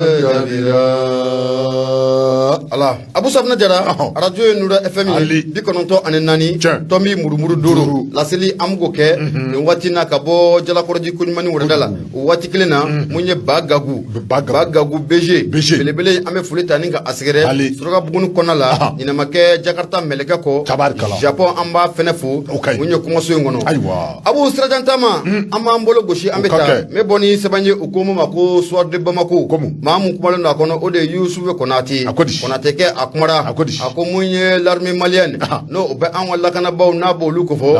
Jaabira ala Abu Safunɛ Jara, arajo ye Nura FM ye, 94 tɔmi murumuru duuru. Laseli an b'o kɛ nin waati na ka bɔ Jalakɔrɔji koɲumanni wɛrɛda la. O waati kelen na, mun ye Ba Gagu, Ba Gagu BG belebele, an bɛ foli ta ni ka a sɛgɛrɛ Surakabugu kɔnɔna la. Ɲinɛmakɛ Jakarta mɛlɛkɛ kɔ Japon, an b'a fɛnɛ fo mun ye kɔngɔso in kɔnɔ. Abu sirajan taama, an b'an bolo gosi, an bɛ taa. N bɛ bɔ ni sɛbɛn ye, u ko min ma ko Soir de Bamako. Maa mun kumalen don a kɔnɔ, o de ye Yusufu Konate. Konate kɛ a kumara, a ko mun ye l'armée malienne, n'o o bɛ an ka lakanabaaw, n'a b'olu kofɔ.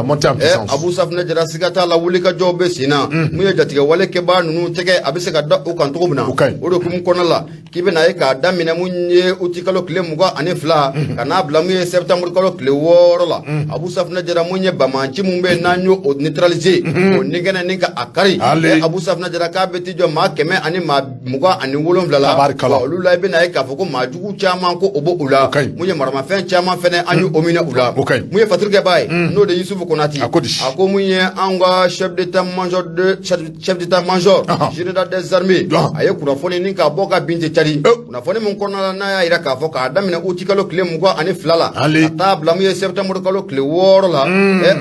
Abu Safunɛ Jara, siga t'a la, wulikajɔw bɛ sen na. Mun ye jatigɛwale kɛbaa ninnu tɛgɛ a bɛ se ka da u kan cogo min na, o de hukumu kɔnɔna la, k'i bɛna ye k'a daminɛ mun ye utikalo tile 22 ka n'a bila mun ye sɛtanburu kalo tile 6 la. Abu Safunɛ Jara, mun ye banbaanci mun bɛ n'an y'o o neutraliser, o nigɛnɛ ni ka a kari, Abu Safunɛ Jara, k'a bɛ t'i jɔ maa 127 la. Olu la, i bɛna ye k'a fɔ ko maa jugu caman ko o b'o u la. Mun ye maramafɛn caman fɛnɛ, an y'o minɛ u la. Mun ye fatirikɛbaa ye, n'o de Yusufu Konate, a ko mun ye an ka chef d'état-major de chef d'état-major général des armées, a ye kunnafoni ni k'a bɔ ka bin tɛ cari. Kunnafoni min kɔnɔna la, n'a y'a jira k'a fɔ k'a daminɛ uti kalo tile 22 la ka taa bila mun ye septembre kalo tile 6 la,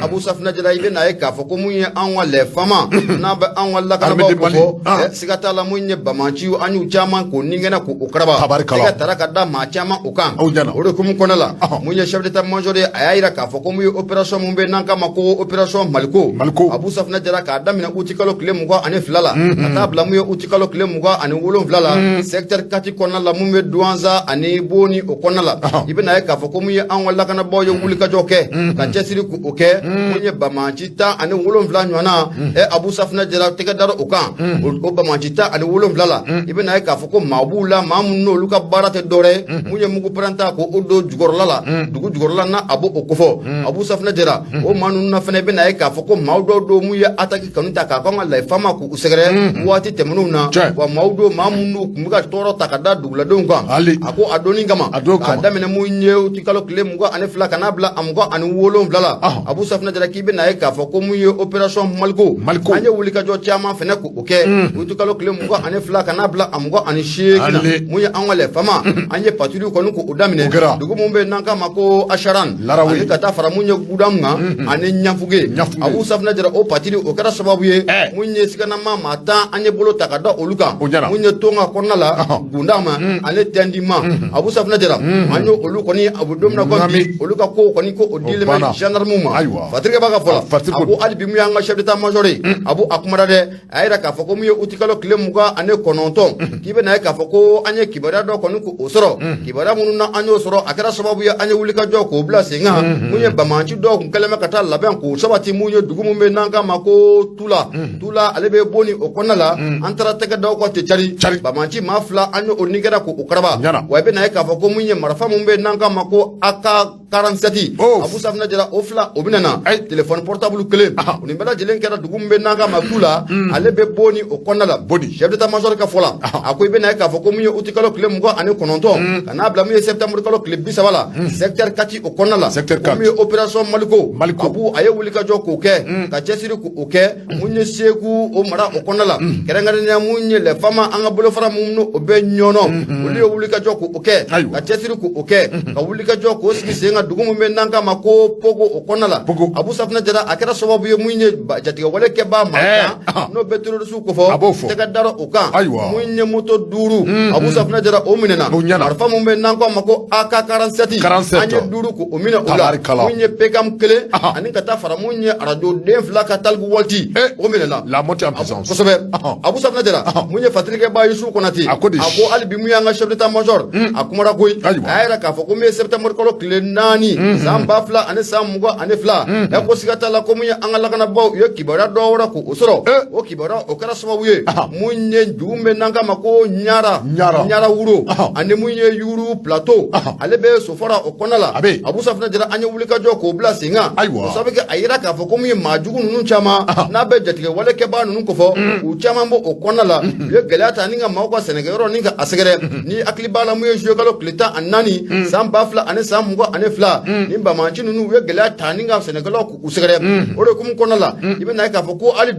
Abu Safunɛ Jara, i bɛna ye k'a fɔ ko mun ye an ka les FAMa, n'a bɛ an ka lakanabaaw kofɔ, siga t'a la, mun ye banbaanciw, an y'u caman k'o nigɛnɛ k'o karaba, tɛgɛ tara ka da maa caman o kan. O de hukumu kɔnɔna la, mun ye chef d'état-major ye, a y'a jira k'a fɔ ko mun ye opération mun bɛ n'an k'a ma ko opération Maliko, Abu Safunɛ Jara, k'a daminɛ uti kalo tile 22 la ka taa bila mun ye uti kalo tile 27 la, secteur 4 kɔnɔna la, mun bɛ Duwanza ani Boni o kɔnɔna la, i bɛna ye k'a fɔ ko mun ye an ka lakanabaaw ye wulikajɔ kɛ ka cɛsiri k'o kɛ. Mun ye banbaanci 17 ɲɔgɔnna, Abu Safunɛ Jara, tɛgɛ dara o kan. O banbaanci 17 la, i bɛna ye k'a fɔ ko maa b'u la, maa minnu n'olu ka baara tɛ dɔwɛrɛ ye mun ye mugu pɛrɛnta k'o don jukɔrɔla la, dugu jukɔrɔla na, a b'o kofɔ. Abu Safunɛ Jara, o maa ninnu na fana, i bɛna ye k'a fɔ ko maa dɔw don mun ye attaque kanu ta k'a k'an ka les FAMa k'u sɛgɛrɛ waati tɛmɛnenw na. Wa maaw don, maa minnu tun bɛ ka tɔɔrɔ ta ka da duguladenw kan. A ko a donni kama, k'a daminɛ mun ye uti kalo tile 22 ka n'a bila a 27 la, Abu Safunɛ Jara, k'i bɛna ye k'a fɔ ko mun ye opération Maliko, an ye wulikajɔ caman fana k'o kɛ uti kalo tile 22 ka n'a bila a 28 na. Mun ye an ka les FAMa, an ye patrouille kɔni k'o daminɛ dugu mun bɛ n'an k'a ma ko Asaran, ani ka taa fara mun ye Gudam kan ani Ɲafuge. Abu Safunɛ Jara, o patrouille o kɛra sababu ye mun ye siganama maa 10, an ye bolo ta ka da olu kan. Mun ye Tonga kɔnɔna la, Gundama ani Tɛndima, Abu Safunɛ Jara, an ye olu kɔni, a bɛ don min na ko bi, olu ka ko kɔni ko o dilen bɛ gendarmew ma. Fatirikɛ b'a ka fɔ la, a ko hali bi mun y'an ka chef d'état-major ye, Abu, a kumara dɛ. A y'a jira k'a fɔ ko mun ye uti kalo tile 29, k'i bɛna ye k'a fɔ ko an ye kibaruya dɔ kɔni k'o sɔrɔ. Kibaruya minnu na an y'o sɔrɔ, a kɛra sababu ye an ye wulikajɔ k'o bila sen kan. Mun ye banbaanci dɔw kun kɛlen bɛ ka taa labɛn k'o sabati mun ye dugu mun bɛ n'an k'a ma ko Tula, Tula ale bɛ Boni o kɔnɔna la, an taara tɛgɛ da o kan ten cari. Banbaanci maa 2, an ye o nigɛrɛ k'o karaba. Wa i bɛna ye k'a fɔ ko mun ye marifa mun bɛ n'an k'a ma ko AK 47, Abu Safunɛ Jara, o 2 o bɛna na, téléphone portable kelen, o nin bɛɛ lajɛlen kɛra dugu min bɛ n'an k'a ma Tula, ale bɛ Boni o kɔnɔna la. Chef d'état-major ka fɔ la, a ko i bɛna ye k'a fɔ ko mun ye uti kalo tile 29 ka n'a bila mun ye septembre kalo tile 30 la, secteur 4 o kɔnɔna la, ko mun ye opération Maliko, Abu, a ye wulikajɔ k'o kɛ ka cɛsiri k'o kɛ mun ye Segu o mara o kɔnɔna la, kɛrɛnkɛrɛnnenya mun ye les FAMa, an ka bolofara mun o bɛ Ɲɔnɔ, olu ye wulikajɔ k'o kɛ ka cɛsiri k'o kɛ ka wulikajɔ k'o sigi sen kan dugu min bɛ n'an k'a ma ko Pogo o kɔnɔna la. Abu Safunɛ Jara, a kɛra sababu ye mun ye jatigɛwale kɛbaa maa tan, n'o bɛ terroriste kofɔ, tɛgɛ dara o kan. Mun ye moto 5, Abu Safunɛ Jara, o minɛna. Marifa mun bɛ n'an k'a ma ko AK 47, an ye 5 k'o minɛ o la. Mun ye PKM kelen ani ka taa fara mun ye arajo den 2 ka taliku waliti, o minɛna. Kosɛbɛ. Abu Safunɛ Jara, mun ye fatirikɛba Yusufu Konate, a ko hali bi mun y'an ka chef d'état-major, a kumara koyi. A y'a yira k'a fɔ ko mun ye septembre kalo tile 4 san 2022, ɛ ko siga t'a la ko mun ye an ka lakanabaaw, u ye kibaruya dɔ wɛrɛ k'o sɔrɔ. O kibaruya o kɛra sababu ye mun ye dugu min bɛ n'an k'a ma ko Ɲara, Ɲara Wuro, ani mun ye Yuru Plateau, ale bɛ Sofara o kɔnɔna la. Abu Safunɛ Jara, an ye wulikajɔ k'o bila sen kan. O sababu kɛ a yira k'a fɔ ko mun ye maa jugu ninnu caman n'a bɛ jatigɛwale kɛbaa ninnu kofɔ, u caman b'o o kɔnɔna la. U ye gɛlɛya ta ni ka maaw ka sɛnɛkɛyɔrɔ ni ka a sɛgɛrɛ. Ni hakili b'a la, mun ye juillet kalo tile 14 san 2022. fila ni banbaanci ninnu u ye gɛlɛya ta ni ka sɛnɛkɛlaw k'u sɛgɛrɛ. O de hukumu kɔnɔna la, i bɛna ye k'a fɔ ko hali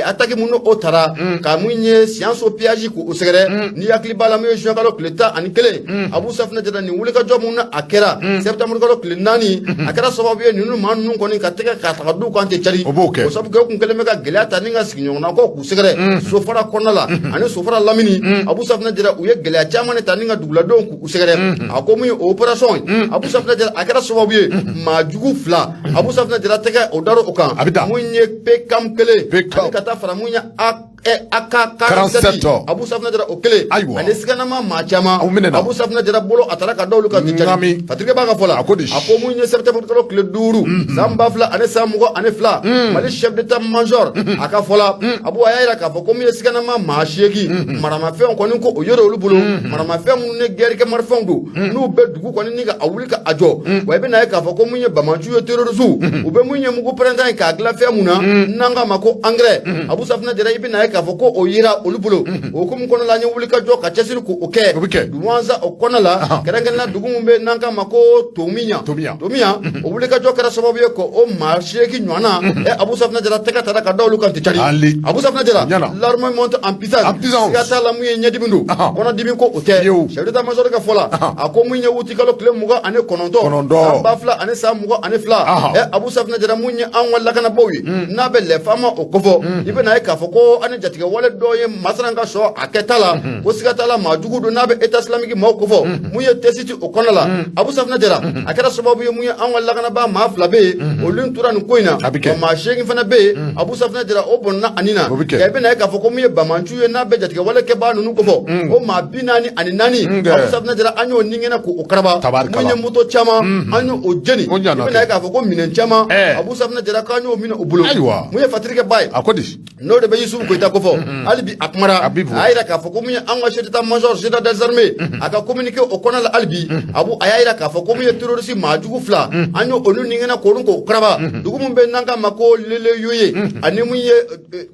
attaque minnu o taara ka mun ye Siyanso péage k'u sɛgɛrɛ, ni hakili b'a la, mun ye juin kalo tile 11, Abu Safunɛ Jara, nin wulikajɔ minnu a kɛra septembre kalo tile 4, a kɛra sababu ye ninnu maa ninnu kɔni ka tɛgɛ ka taga du kan tɛ cari. O b'o kɛ. O sabu kɛ u kun kɛlen bɛ ka gɛlɛya ta ni ka sigiɲɔgɔnnakaw k'u sɛgɛrɛ Sofara kɔnɔna la ani Sofara lamini. Abu Safunɛ Jara, u ye gɛlɛya caman de ta ni ka duguladenw k'u sɛgɛrɛ. A ko mun ye o opération ye, Abu Safunɛ Jara, a kɛra sababu ye maa jugu fila, Abu Safunɛ Jara, tɛgɛ o dar'o o kan. A bɛ taa. Mun ye PKM kelen PKM. ani ka taa fara mun ye A AK 47. 47, Abu Safunɛ Jara, o kelen. Ayiwa. Ani siganama maa caman. Aw minɛna. Abu Safunɛ Jara bolo, a taara ka da olu kan ti cari. Nami. Fatirikɛ b'a ka fɔ la. A ko di? A ko mun ye septembre kalo tile 5 san 2022, Mali chef d'état major a ka fɔ la, Abu, a y'a yira k'a fɔ ko mun ye siganama maa 8 maramafɛnw kɔni ko o yɛrɛ olu bolo, maramafɛn minnu ni guerre kɛ marifɛnw don, n'u bɛ dugu kɔni ni ka a wuli ka a jɔ. Wa i bɛna ye k'a fɔ ko mun ye banbaanciw ye, terroristes, u bɛ mun ye mugu pɛrɛntan ye k'a dilan fɛn mun na n'an k'a ma ko engrais, Abu Safunɛ Jara, i bɛna ye k'a fɔ ko o yera olu bolo. O hukumu kɔnɔna la, an ye wuli ka jɔ ka cɛsiri k'o kɛ. O bɛ kɛ. Duwanza o kɔnɔna la, kɛrɛnkɛrɛnnenya dugu min bɛ n'an k'a ma ko Tomiɲan. Tomiɲan. Tomiɲan, o wuli ka jɔ kɛra sababu ye ko o maa 8 ɲɔgɔnna, Abu Safunɛ Jara, tɛgɛ taara ka da olu kan tɛ cari. Ali. Abu Safunɛ Jara, Ɲana. l'armée monte en puissance. En puissance. Siga t'a la, mun ye ɲɛdimi don, kɔnɔdimi ko o tɛ. Yewu. Chef d'état major ka fɔ la, a ko mun ye wuti kalo tile 29 Kɔnɔntɔn. san 2022, Abu Safunɛ Jara, mun ye anw ka lakanabaw ye n'a bɛ lɛfama o kofɔ, i bɛna ye k'a fɔ ko an ni jatigɛ wale dɔ ye masaran ka sɔrɔ a kɛta la, ko siga t'a la, maa jugu don n'a bɛ État islamique maaw kofɔ, mun ye Tessit o kɔnɔ la. Abu Safunɛ Jara, a kɛra sababu ye mun ye anw ka lakanabaa maa fila bɛ yen, olu tora nin ko in na. A bɛ kɛ. Wa maa 8 fana bɛ yen, Abu Safunɛ Jara, o bɔnna ani na. O bɛ kɛ. Nka i bɛna ye k'a fɔ ko mun ye banbaanciw ye n'a bɛ jatigɛ wale kɛbaa ninnu kofɔ, o maa 44, Abu Safunɛ Jara, an y'o ninkɛnɛ k'o karaba. Tabarikala. Mun ye moto caman, an y'o o jeni. O I ɲana bɛna ye k'a fɔ ko minɛn caman, Abu Safunɛ Jara, k'an y'o minɛ o bolo. Ayiwa. Mun ye fatirikɛ ba ye, A ko di? n'o de bɛ Yusufu Goyita kofɔ, hali bi a kumara. A bi bɔ. A y'a yira k'a fɔ ko mun ye an ka chef d'état major général des armées a ka communiqué o kɔnɔ la, hali bi Abu, a y'a yira k'a fɔ ko mun ye terroriste maa jugu fila, an y'o olu ninkɛnɛ k'olu k'o karaba dugu min bɛ n'an k'a ma ko Leleyoye ani mun ye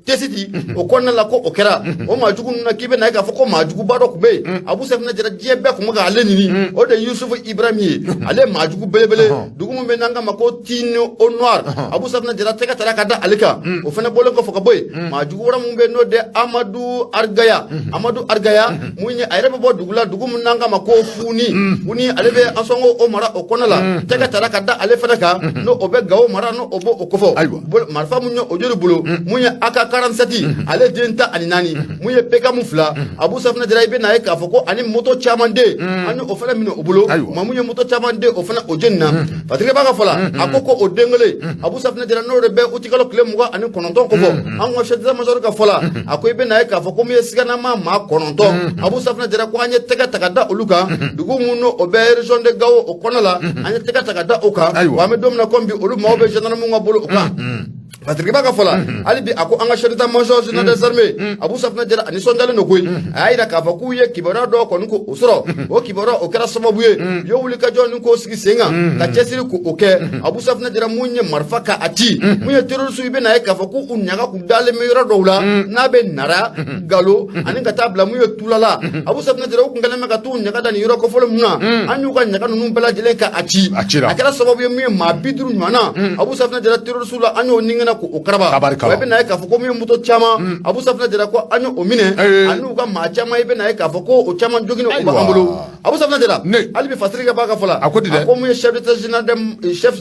Tessit o kɔnɔna la, ko o kɛra o maa jugu ninnu na, k'i bɛ na ye k'a fɔ ko maa juguba dɔ tun bɛ yen, Abu Safunɛ Jara, diɲɛ bɛɛ tun bɛ k'ale ɲini, o de ye Yusufu Ibrahim ye, ale ye maa jugu belebele, dugu min bɛ n'an k'a ma ko Tine au Noir, Abu Safunɛ Jara, tɛgɛ taara ka da ale kan. O fana bɔlen kɔfɛ ka bɔ yen, maa jugu wɛrɛ mun bɛ yen n'o de ye Amadu Arigaya. Amadu Arigaya, mun ye a yɛrɛ bɛ bɔ dugu la, dugu min n'an k'a ma ko Funi. Funi, ale bɛ Ansɔngo o mara o kɔnɔ la, tɛgɛ taara ka da ale fana kan, n'o o bɛ Gawo mara, n'o o b'o o kofɔ. Ayiwa. Marifa mun ye o joli bolo, mun ye AK 47, ale den 14, mun ye PKM fila, Abu Safunɛ Jara, i bɛ na ye k'a fɔ ko ani moto caman den, an ye o fana minɛ o bolo. Ayiwa. Maa mun ye moto caman den, o fana o jeni na. Fatirikɛ b'a ka fɔ la, a ko ko o den kelen, Abu Safunɛ Jara, n'o de bɛ utikalo tile 29 kofɔ, an ka chef d'état major ka fɔ la, a ko i bɛ na ye k'a fɔ ko mun ye siganama maa 9, Abu Safunɛ Jara, ko an ye tɛgɛ ta ka da olu kan, dugu mun n'o o bɛ région de Gao o kɔnɔ la, an ye tɛgɛ ta ka da o kan. Ayiwa. Wa an bɛ don min na komi bi, olu maaw bɛ gendarme ka bolo o kan. Fatiriki b'a ka fɔ la, hali bi a ko an ka chef d'état major général des armées, Abu Safunɛ Jara, a nisɔndiyalen don koyi. A y'a yira k'a fɔ k'u ye kibaruya dɔw kɔni ko o sɔrɔ, o kibaruya o kɛra sababu ye u ye wulikajɔ ni k'o sigi sen kan ka cɛsiri k'o kɛ. Abu Safunɛ Jara, mun ye marifa ka a ci, mun ye terroriste, i bɛna ye k'a fɔ k'u ɲaga kun dalen bɛ yɔrɔ dɔw la n'a bɛ Nara, Galo ani ka taa bila mun ye Tulala. Abu Safunɛ Jara, u kun kɛlen bɛ ka t'u ɲaga da nin yɔrɔ kɔfɔlen mun na, an y'u ka ɲaga ninnu bɛɛ lajɛlen ka a ci. A cira. A kɛra sababu ye mun ye maa 50 ɲɔgɔnna, Abu Safunɛ Jara, terroriste la, an y'o ninkɛnɛ k'o karaba. Tabarikala. Wa i bɛna ye k'a fɔ ko mun ye moto caman, Abu Safunɛ Jara, ko an y'o minɛ ani u ka maa caman, i bɛna ye k'a fɔ ko o caman joginnen o b'an bolo. Abu Safunɛ Jara, hali bi Fasirikɛ b'a ka fɔ la, A ko di dɛ? A ko mun ye chef d'état général des chef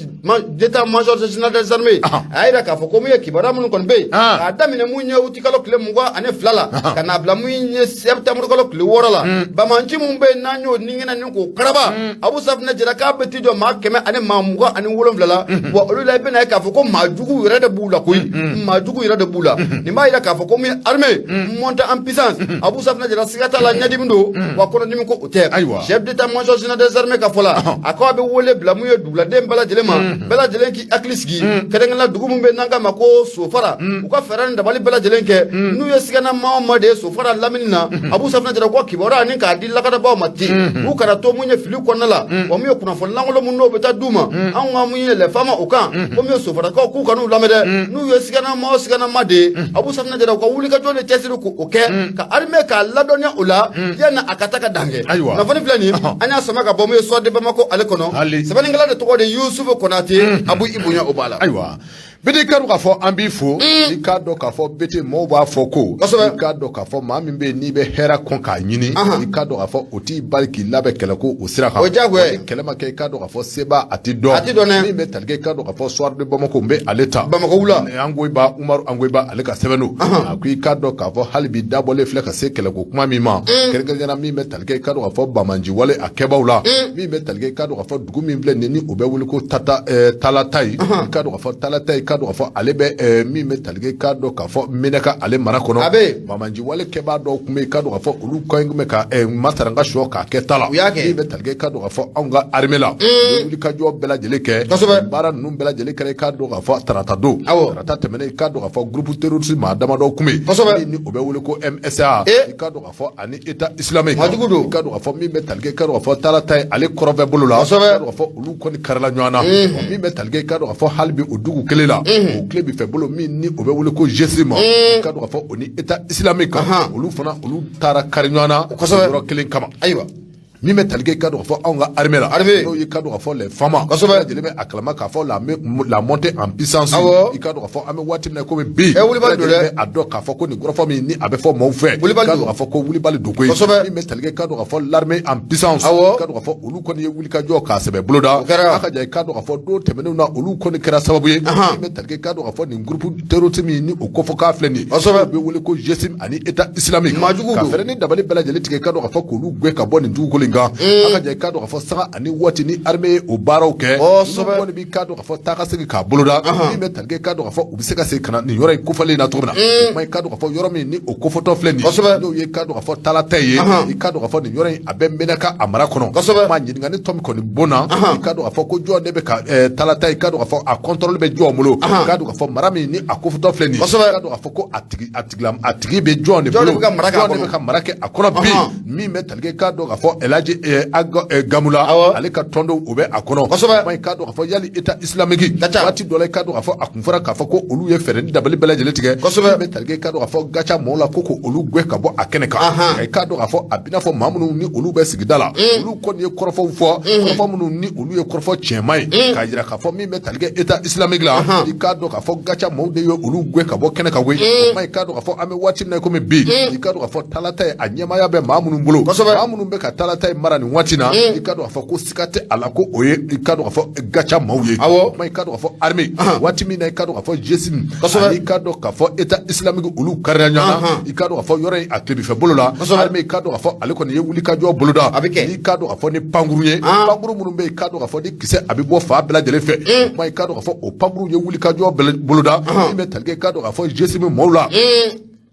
d'état major général des armées, a y'a yira k'a fɔ ko mun ye kibaruya minnu kɔni bɛ yen, k'a daminɛ mun ye uti kalo tile 22 la ka n'a bila mun ye septembre kalo tile 6 la, banbaanci mun bɛ yen n'an y'o ninkɛnɛ ni k'o karaba, Abu Safunɛ Jara, k'a bɛ t'i jɔ maa 127 la. Wa olu la, i bɛna ye k'a fɔ ko maa jugu yɛrɛ de b'u la koyi, maa jugu yɛrɛ de b'u la. Nin b'a yira k'a fɔ ko mun ye armée monte en puissance. Abu Safunɛ Jara, siga t'a la, ɲɛdimi don wa kɔnɔdimi ko o tɛ. Ayiwa. Chef d'état major général des armées ka fɔ la, a ko a bɛ wele bila mun ye duguladen bɛɛ lajɛlen ma, bɛɛ lajɛlen k'i hakili sigi, kɛrɛnkɛrɛnnenya dugu min bɛ n'an k'a ma ko Sofara, u ka fɛɛrɛ ni dabali bɛɛ lajɛlen kɛ n'u ye sigana maa o maa de ye Sofara lamini na, Abu Safunɛ Jara, ko kibaruya ni k'a di lakanabaaw ma ten, u kana to mun ye fili kɔnɔna la, wa mun ye kunnafoni lankolon mun n'o bɛ taa d'u ma, anw ka mun ye lɛfama o kan, ko mun ye Sofarakaw k'u kan'u lamɛn dɛ. kɛ n'u ye siganama o siganama de ye, Abu Safinɛ Jara, u ka wulikajɔ ni cɛsiri k'o kɛ ka armée k'a ladɔnniya o la yanni a ka taa ka dan kɛ. Kunnafoni filɛ nin, an y'a sama ka bɔ mun ye Soir de Bamako ale kɔnɔ. Sɛbɛnnikɛla de tɔgɔ de Yusufu Konate. Abu, i bonya o b'a la. Ayiwa Bete, i k'a dɔn k'a fɔ an b'i fo. I k'a dɔn k'a fɔ Bete, maaw b'a fɔ ko i k'a dɔn k'a fɔ maa min bɛ yen n'i bɛ hɛrɛ kɔn k'a ɲini, i k'a dɔn k'a fɔ o t'i bali k'i labɛn kɛlɛko o sira kan. O diyagoya ye. Ni kɛlɛ ma kɛ, i k'a dɔn k'a fɔ seba a tɛ dɔn. A tɛ dɔn dɛ. Min bɛ tali kɛ, i k'a dɔn k'a fɔ Soir de Bamako, n bɛ ale ta. Bamakɔ wula. Angoyiba, Umaru Angoyiba, ale ka sɛbɛn don. A ko i k'a dɔn k'a fɔ hali bi dabɔlen filɛ ka se kɛlɛko kuma min ma, kɛrɛnkɛrɛnnenya la min bɛ tali kɛ, i k'a dɔn k'a fɔ banbaanci wale a kɛbaaw la, min bɛ tali kɛ, i k'a dɔn k'a fɔ dugu min filɛ nin ni o bɛ wele ko tata Talatayi, i k'a dɔn k'a fɔ Talatayi, i k'a dɔn k'a fɔ ale bɛ min bɛ tali kɛ, i k'a dɔn k'a fɔ Menaka ale mara kɔnɔ. A bɛ yen. Banbaanci wale kɛbaa dɔw tun bɛ yen, i k'a dɔn k'a fɔ olu kɔni tun bɛ ka masaranka sɔ k'a kɛ ta la. U y'a kɛ. Min bɛ tali kɛ, i k'a dɔn k'a fɔ anw ka armée la, u ye wulikajɔ bɛɛ lajɛlen kɛ. Baara ninnu bɛɛ lajɛlen kɛra, i k'a dɔn k'a fɔ tarata don. Tarata tɛmɛnen, i k'a dɔn k'a fɔ groupe terroriste maa damadɔ tun bɛ yen. Min ni o bɛ wele ko MSA. I k'a dɔn k'a fɔ ani État islamique. Maajugu don. I k'a dɔn k'a fɔ min bɛ tali kɛ, i k'a dɔn k'a fɔ Talatayi ale kɔrɔnfɛ bolo la. I k'a dɔn k'a fɔ olu kɔni karila ɲɔgɔn na. Min bɛ tali kɛ, i k'a dɔn k'a fɔ hali bi o dugu kelen la, o tile bi fɛ bolo min ni o bɛ wele ko GSIM, i k'a dɔn k'a fɔ o ni État islamique, olu fana olu taara kari ɲɔgɔn na yɔrɔ kelen kama. Ayiwa. Min bɛ tali kɛ, i k'a dɔn k'a fɔ anw ka armée la, Armée. n'o ye, i k'a dɔn k'a fɔ les FAMa, bɛɛ lajɛlen bɛ a kalama k'a fɔ la montée en puissance. I k'a dɔn k'a fɔ an bɛ waati min na komi bi, Wulibali don dɛ. bɛɛ lajɛlen bɛ a dɔn k'a fɔ ko nin kɔrɔfɔ min ni a bɛ fɔ maaw fɛ, Wulibali i k'a don. dɔn k'a fɔ ko wulibali don koyi. Min bɛ tali kɛ, i k'a dɔn k'a fɔ l'armée en puissance, i k'a dɔn k'a fɔ olu kɔni ye wulikajɔ k'a sɛbɛ boloda. O kɛra. A ka ja, i k'a dɔn k'a fɔ don tɛmɛnenw na, olu kɔni kɛra sababu ye, min bɛ tali kɛ, i k'a dɔn k'a fɔ nin groupe terroriste min ni o kofɔ k'a filɛ nin ye, n'o bɛ wele ko GSIM ani État islamique, Maajugu ka don. fɛɛrɛ ni dabali bɛɛ lajɛlen tigɛ, i k'a dɔn k'a fɔ k'olu gɛn ka bɔ nin dugukolo in kan. A ka ja, i k'a dɔn k'a fɔ sanga ani waati ni armée ye o baaraw kɛ, olu kɔni b'i k'a dɔn k'a fɔ taa ka segin k'a boloda, min bɛ tali kɛ, i k'a dɔn k'a fɔ u bɛ se ka segin ka na nin yɔrɔ in kofɔlen in na cogo min na. O kuma, i k'a dɔn k'a fɔ yɔrɔ min ni o kofɔtɔ filɛ nin ye, n'o ye, i k'a dɔn k'a fɔ Talatayi ye, i k'a dɔn k'a fɔ nin yɔrɔ in a bɛ Menaka a mara kɔnɔ. Kuma ɲininkali tɔ min kɔni bonna, i k'a dɔn k'a fɔ ko jɔn de bɛ ka Talatayi, i k'a dɔn k'a fɔ a contrôle bɛ jɔn bolo, i k'a dɔn k'a fɔ mara min ni a kofɔtɔ filɛ nin ye, i k'a dɔn k'a fɔ ko a tigi bɛ jɔn de Jɔn de bolo, bɛ ka mara kɛ a jɔn de kɔnɔ? bɛ ka mara kɛ a kɔnɔ bi, min bɛ tali kɛ, i k'a dɔn k'a fɔ Elhaji Gamula, ale ka tɔndenw o bɛ a kɔnɔ. Kuma i k'a dɔn k'a fɔ yali État islamique, Ka ca. waati dɔ la, i k'a dɔn k'a fɔ a kun fɔra k'a fɔ ko olu ye fɛɛrɛ ni dabali bɛɛ lajɛlen tigɛ, min bɛ tali kɛ, i k'a dɔn k'a fɔ Gatia mɔɔw la, ko olu gɛn ka bɔ a kɛnɛ kan. Nka i k'a dɔn k'a fɔ a bɛna fɔ maa minnu ni olu bɛ sigida la, olu kɔni ye kɔrɔfɔw fɔ, kɔrɔfɔ minnu ni olu ye kɔrɔfɔ tiɲɛma ye, k'a jira k'a fɔ min bɛ tali kɛ État islamique la, i k'a dɔn k'a fɔ Gatia mɔɔw de ye olu gɛn ka bɔ kɛnɛ kan koyi. O kuma, i k'a dɔn k'a fɔ an bɛ waati min na komi bi, i k'a dɔn k'a fɔ Talatayi a ɲɛmaaya bɛ maa minnu bolo, maa minnu bɛ ka Talatayi mara nin waati na, i k'a dɔn k'a fɔ ko siga tɛ a la ko o ye, i k'a dɔn k'a fɔ Gatia maaw ye. O kuma, i k'a dɔn k'a fɔ armée, waati min na, i k'a dɔn k'a fɔ GSIM ani i k'a dɔn k'a fɔ État islamique olu karila ɲɔgɔn na, i k'a dɔn k'a fɔ yɔrɔ in a tilebinfɛ bolo la, armée, i k'a dɔn k'a fɔ ale kɔni ye wulikajɔ boloda. A bɛ kɛ. I k'a dɔn k'a fɔ ni pankuru ye, pankuru minnu bɛ yen, i k'a dɔn k'a fɔ ni kisɛ a bɛ bɔ fan bɛɛ lajɛlen fɛ. O kuma, i k'a dɔn k'a fɔ o pankuru ye wulikajɔ boloda, min bɛ tali kɛ, i k'a dɔn k'a fɔ GSIM mɔɔw la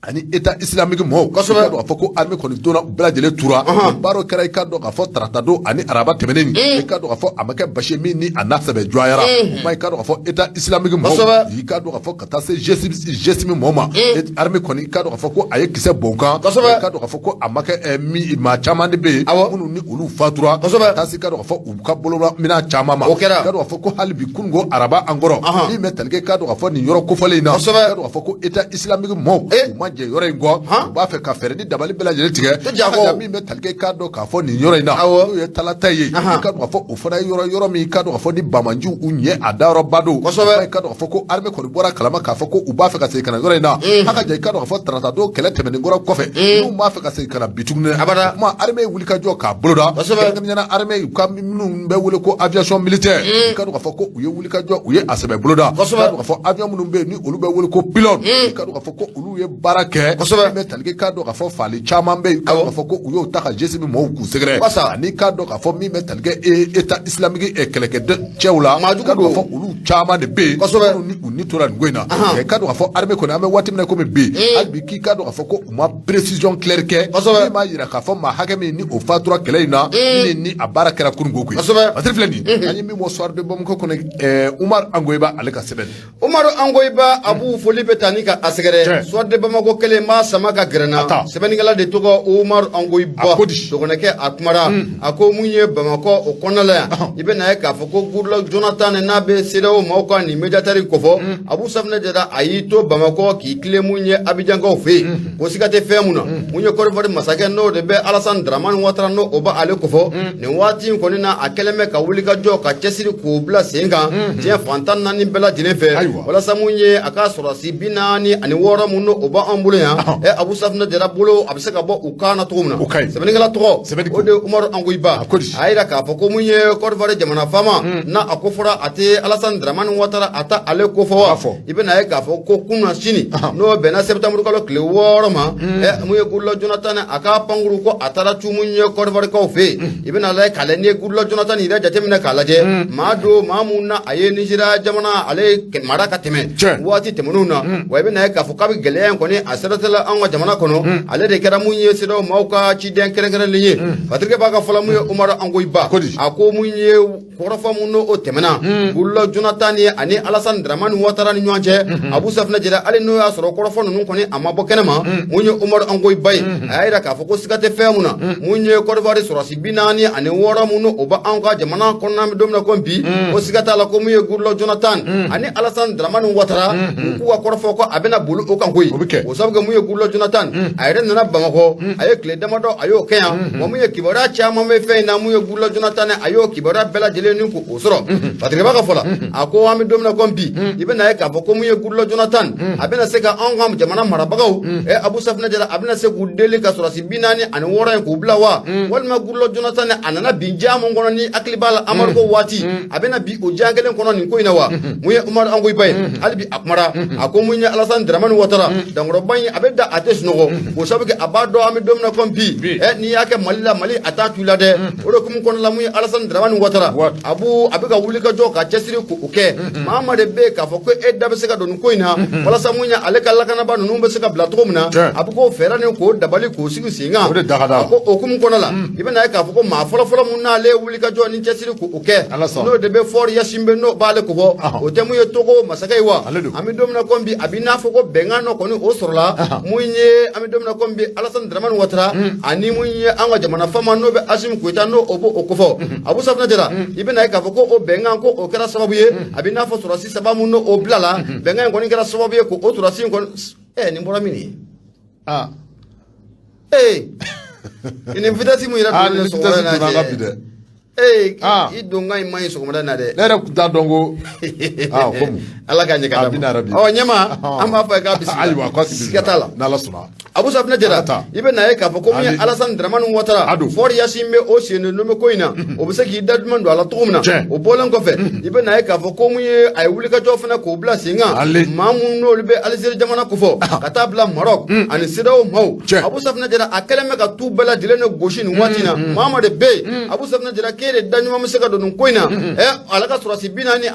ani État islamique mɔɔw. I k'a dɔn k'a fɔ ko armée kɔni donna, u bɛɛ lajɛlen tura. O baaraw kɛra, i k'a dɔn k'a fɔ tarata don ani araba tɛmɛnen nin, i k'a dɔn k'a fɔ a ma kɛ basi ye min ni a n'a sɛbɛ jɔyara. O kuma, i k'a dɔn k'a fɔ État islamique mɔɔw, i k'a dɔn k'a fɔ ka taa se GSIM mɔɔw ma, armée kɔni, i k'a dɔn k'a fɔ ko a ye kisɛ bɔn kan. I k'a dɔn k'a fɔ ko a ma kɛ min maa caman de bɛ yen minnu ni olu fatura, ka taa se, i k'a dɔn k'a fɔ u ka bolominɛn caman ma. O kɛra. I k'a dɔn k'a fɔ ko hali bi kununko araba an kɔrɔ, min bɛ tali kɛ, i k'a dɔn k'a fɔ nin yɔrɔ kofɔlen in na, i k'a dɔn k'a fɔ ko État islamique mɔɔw u ma jɛ yɔrɔ in kɔ, u b'a fɛ ka fɛɛrɛ ni dabali bɛɛ lajɛlen tigɛ. Tɛ jɛ a kɔ. Min bɛ tali kɛ, i k'a dɔn k'a fɔ nin yɔrɔ in na, n'o ye Talatayi ye, i k'a dɔn k'a fɔ o fana ye yɔrɔ min, i k'a dɔn k'a fɔ ni banbaanciw u ɲɛ a dayɔrɔba don. I k'a dɔn k'a fɔ ko armée kɔni bɔra kalama k'a fɔ ko u b'a fɛ ka segin ka na yɔrɔ in na. A ka ja, i k'a dɔn k'a fɔ tarata don kɛlɛ tɛmɛnen kɔrɔ kɔfɛ, n'u b'a fɛ ka segin ka na bi tuguni dɛ. Abada. O kuma, armée ye wulikajɔ k'a boloda. Kɛrɛnkɛrɛnnenya la armée u ka minnu bɛ wele ko aviation militaire, i k'a dɔn k'a fɔ ko u ye wulikajɔ, u ye a sɛbɛ boloda. I k'a dɔn k'a fɔ avion minnu bɛ yen ni olu bɛ wele ko pylône, i k'a dɔn k'a fɔ ko olu ye baara kɛ. Min bɛ tali kɛ, k'a dɔn k'a fɔ faali caman bɛ yen, k'a dɔn k'a fɔ ko u y'o ta ka GSIM mɔɔw k'u sɛgɛrɛ. Ani k'a dɔn k'a fɔ min bɛ tali kɛ État islamique kɛlɛkɛ cɛw la, Maajugu k'a dɔn k'a don. fɔ olu caman de bɛ yen minnu ni u ni tora nin ko in na. I k'a dɔn k'a fɔ armée kɔni, an bɛ waati min na komi bi, hali bi k'i k'a dɔn k'a fɔ ko u ma précision claire kɛ min b'a jira k'a fɔ maa hakɛ min ni o fatura kɛlɛ in na, ni a baara kɛra kununko koyi. Masiri filɛ nin ye, an ye min bɔ Soir de Bamako kɔnɔ, Umar Angoyiba ale ka sɛbɛn. Umaru Angoyiba, Abu, foli bɛ taa ni ka a sɛgɛrɛ. Soir de Bamako. Bamakɔ kelen b'a sama ka gɛrɛ na sɛbɛnnikɛla de tɔgɔ Umaru Angoyi Ba dɔgɔnɛkɛ a kumara a ko mun ye Bamakɔ o kɔnɔna la yan i bɛna ye k'a fɔ ko Goodluck Jonathan n'a bɛ CEDEAO maaw ka nin médiateur kofɔ Abu Safinɛ Jara a y'i to Bamakɔ k'i tilen mun ye Abijankaw fɛ yen ko siga tɛ fɛn mun na mun ye Côte d'Ivoire masakɛ n'o de bɛ Alassane Dramane Ouattara n'o o b'ale kofɔ nin waati in kɔni na a kɛlen bɛ ka wuli ka jɔ ka cɛsiri k'o bila sen kan diɲɛ fan 14 bɛɛ lajɛlen fɛ walasa mun ye a ka sɔrɔdasi 46 mun n'o b'an bolo yan ɛ Abu Safinɛ Jara bolo a bɛ se ka bɔ u kan na cogo min na sɛbɛnnikɛla tɔgɔ o de ye Umaru Angoyi Ba a yira k'a fɔ ko mun ye Côte d'Ivoire jamana faama n'a a ko fɔra a tɛ Alassane Dramane Ouattara a tɛ ale kofɔ wa i bɛna ye k'a fɔ ko kunasini n'o bɛnna septembre kalo tile 6 ma ɛ mun ye Goodluck Jonathan a ka pankuru ko a taara cu mun ye Côte d'Ivoirekaw fɛ yen i bɛna lajɛ k'a lajɛ n'i ye Goodluck Jonathan yɛrɛ jateminɛ k'a lajɛ maa don maa mun na a ye Nizeriya jamana ale mara ka tɛmɛ waati tɛmɛnenw na wa i bɛna ye k'a fɔ k'a bɛ gɛlɛya in kɔni a siratigɛ la an ka jamana kɔnɔ ale de kɛra mun ye CEDEAO maaw ka ciden kɛrɛnkɛrɛnlen ye Patrick b'a ka fɔ la mun ye Umaru Angoyi Ba a ko mun ye kɔrɔfɔ mun n'o tɛmɛna Goodluck Jonathan ni ani Alassane Dramane Ouattara ni ɲɔgɔn cɛ Abu Safinɛ Jara hali n'o y'a sɔrɔ kɔrɔfɔ ninnu kɔni a ma bɔ kɛnɛ ma mun ye Umaru Angoyi Ba ye a y'a jira k'a fɔ ko siga tɛ fɛn mun na mun ye Côte d'Ivoire sɔrɔdasi 46 mun n'o b'anw ka jamana kɔnɔna bɛ don min na ko bi ko siga t'a la ko mun ye Goodluck Jonathan ani Alassane Dramane Ouattara u k'u ka kɔrɔfɔ ko a bɛna boli o kan koyi o sabu kɛ mun ye Goodluck Jonathan a yɛrɛ nana Bamakɔ a ye tile damadɔ a y'o kɛ yan wa mun ye kibaruya caman bɛ fɛn in na mun ye Goodluck Jonathan a y'o kibaruya bɛɛ lajɛlen ni k'o sɔrɔ Patrick b'a ka fɔ la a ko an bɛ don min na ko bi i bɛna ye k'a fɔ ko mun ye Goodluck Jonathan a bɛna se ka anw ka jamana marabagaw Abu Safinɛ Jara a bɛna se k'u deli ka sɔrɔdasi 46 in k'u bila wa walima Goodluck Jonathan a nana bin diya mun kɔnɔ ni hakili b'a la embargo waati a bɛna bin o diya kelen kɔnɔ nin ko in na wa mun ye Umaru Angoyi Ba ye hali bi a kumara a ko mun ye Alassane Dramane Ouattara dankɔrɔba in a bɛ da a tɛ sunɔgɔ o sabu kɛ a b'a dɔn an bɛ don min na komi bi n'i y'a kɛ Mali la Mali a t'a tu la dɛ o de hukumu kɔnɔna la mun ye Alassane Dramane Ouattara Abu a bɛ ka wuli ka jɔ ka cɛsiri k'o kɛ maa ma de bɛ yen k'a fɔ ko e da bɛ se ka don nin ko in na walasa mun ye ale ka lakanaba ninnu bɛ se ka bila cogo min na a bɛ k'o fɛɛrɛ ni k'o dabali k'o sigi sen kan a ko o hukumu kɔnɔ la i bɛna ye k'a fɔ ko maa fɔlɔfɔlɔ mun n'ale ye wuli ka jɔ ni cɛsiri k'o kɛ n'o de bɛ Faure Gnassingbé n'o b'ale kofɔ o tɛ mun ye Togo masakɛ ye wa an bɛ don min na komi bi a b'i n'a fɔ ko bɛnkan dɔ kɔni o sɔrɔla mun ye an bɛ don min na komi bi Alassane Dramane Ouattara ani mun ye an ka jamana faama n'o bɛ Assimi Goïta n'o o b'o kofɔ Abu Safinɛ Jara i bɛna ye k'a fɔ ko o bɛnkan ko o kɛra sababu ye a b'i n'a fɔ sɔrɔdasi saba mun n'o bilala bɛnkan in kɔni kɛra sababu ye k'o sɔrɔdasi in kɔni nin bɔra min ye ee nin vitesse mun yɛrɛ donnen sɔgɔmada in na bi dɛ ee i donkan in man ɲi sɔgɔmada in na dɛ ne yɛrɛ tun t'a dɔn ko komi Ala k'a ɲɛ ka d'a ma ɔ ɲɛma an b'a fɔ k'a bisimila ayiwa k'a siga t'a la n'Ala sɔnna Abu Safinɛ Jara i bɛ na ye k'a fɔ ko mun ye Alassane Dramane Ouattara Faure Gnassingbé o sen don bɛ ko in na o bɛ se k'i da duman don a la cogo min na o bɔlen kɔfɛ i bɛ na ye k'a fɔ ko mun ye a ye wulikajɔ fana k'o bila sen kan maa minnu n'olu bɛ Algérie jamana kofɔ ka taa bila Maroc ani CEDEAO maaw Abu Safinɛ Jara a kɛlen bɛ ka tu bɛɛ lajɛlen de gosi nin waati in na maa ma de bɛ yen Abu Safinɛ Jara k'e de da ɲuman bɛ se ka don nin ko in na ale ka sɔrɔdasi 46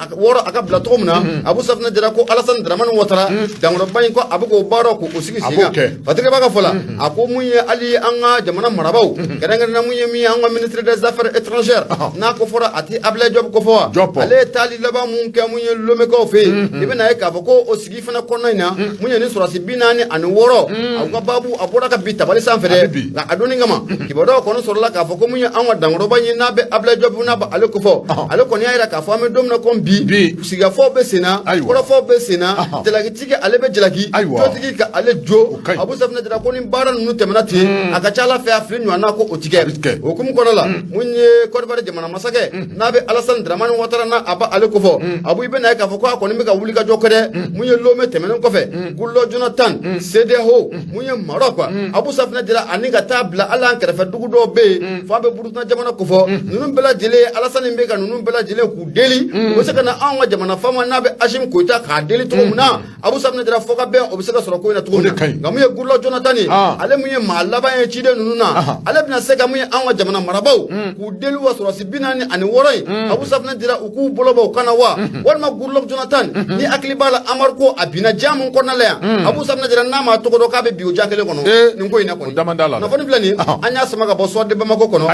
a ka bila cogo min na Abu Safinɛ Jara ko Alassane Dramane Ouattara dankɔrɔba in ko a bɛ k'o baara k'o sigi sen kan Patrick b'a ka fɔ la a ko mun ye hali an ka jamana marabaaw kɛrɛnkɛrɛnnenya mun ye min ye an ka ministre des affaires étrangères n'a ko fɔra a tɛ Ablaye Diop ko fɔ wa ale ye taali laban mun kɛ mun ye Lomekaw fɛ yen i bɛna ye k'a fɔ ko o sigi fana kɔnɔna in na mun ye ni sɔrɔdasi 46 a ka baabu a bɔra ka bin tabali sanfɛ dɛ nka a donni kama kibaruyaw kɔni sɔrɔla k'a fɔ ko mun ye an ka dankɔrɔba ye n'a bɛ Ablaye Diop n'a bɛ ale kofɔ ale kɔni y'a jira k'a fɔ an bɛ don min na komi bi sigikafɔw bɛ sen na kɔrɔfɔw bɛ sen na jalakitigi ale bɛ jalaki jotigi ka ale jo Abu Safinɛ Jara ko ni baara ninnu tɛmɛna ten a ka ca Ala fɛ a fili ɲɔgɔnna ko o ti kɛ o hukumu kɔnɔ la mun ye Côte d'Ivoire jamana masakɛ n'a bɛ Alassane Dramane Ouattara n'a a b'ale kofɔ Abu i bɛna ye k'a fɔ ko a kɔni bɛ ka wulikajɔ kɛ dɛ mun ye Lomé tɛmɛnen kɔfɛ Goodluck Jonathan CEDEAO mun ye Maroc Abu Safinɛ Jara ani ka taa bila hali an kɛrɛfɛ dugu dɔw bɛ yen f'a bɛ Burukina jamana kofɔ ninnu bɛɛ lajɛlen Alassane bɛ ka ninnu bɛɛ lajɛlen k'u deli u bɛ se ka na anw ka jamana faama n'a bɛ Assimi Goïta k'a deli cogo min na Abu Safinɛ Jara fɔ ka bɛn o bɛ se ka sɔrɔ ko in na cogo min na nka mun ye Goodluck Jonathan ye ale mun ye maa laban ye ciden ninnu na ale bɛna se ka mun ye anw ka jamana marabaaw k'u deli wa sɔrɔdasi 46 in Abu Safinɛ Jara u k'u bolo bɔ u kan na wa walima Goodluck Jonathan ni hakili b'a la embargo a binna diya mun kɔnɔna la yan Abu Safinɛ Jara n'a ma tɔgɔ dɔn k'a bɛ bin o diya kelen kɔnɔ nin ko in na kɔni kunnafoni filɛ nin an y'a sama ka bɔ Soir de Bamako kɔnɔ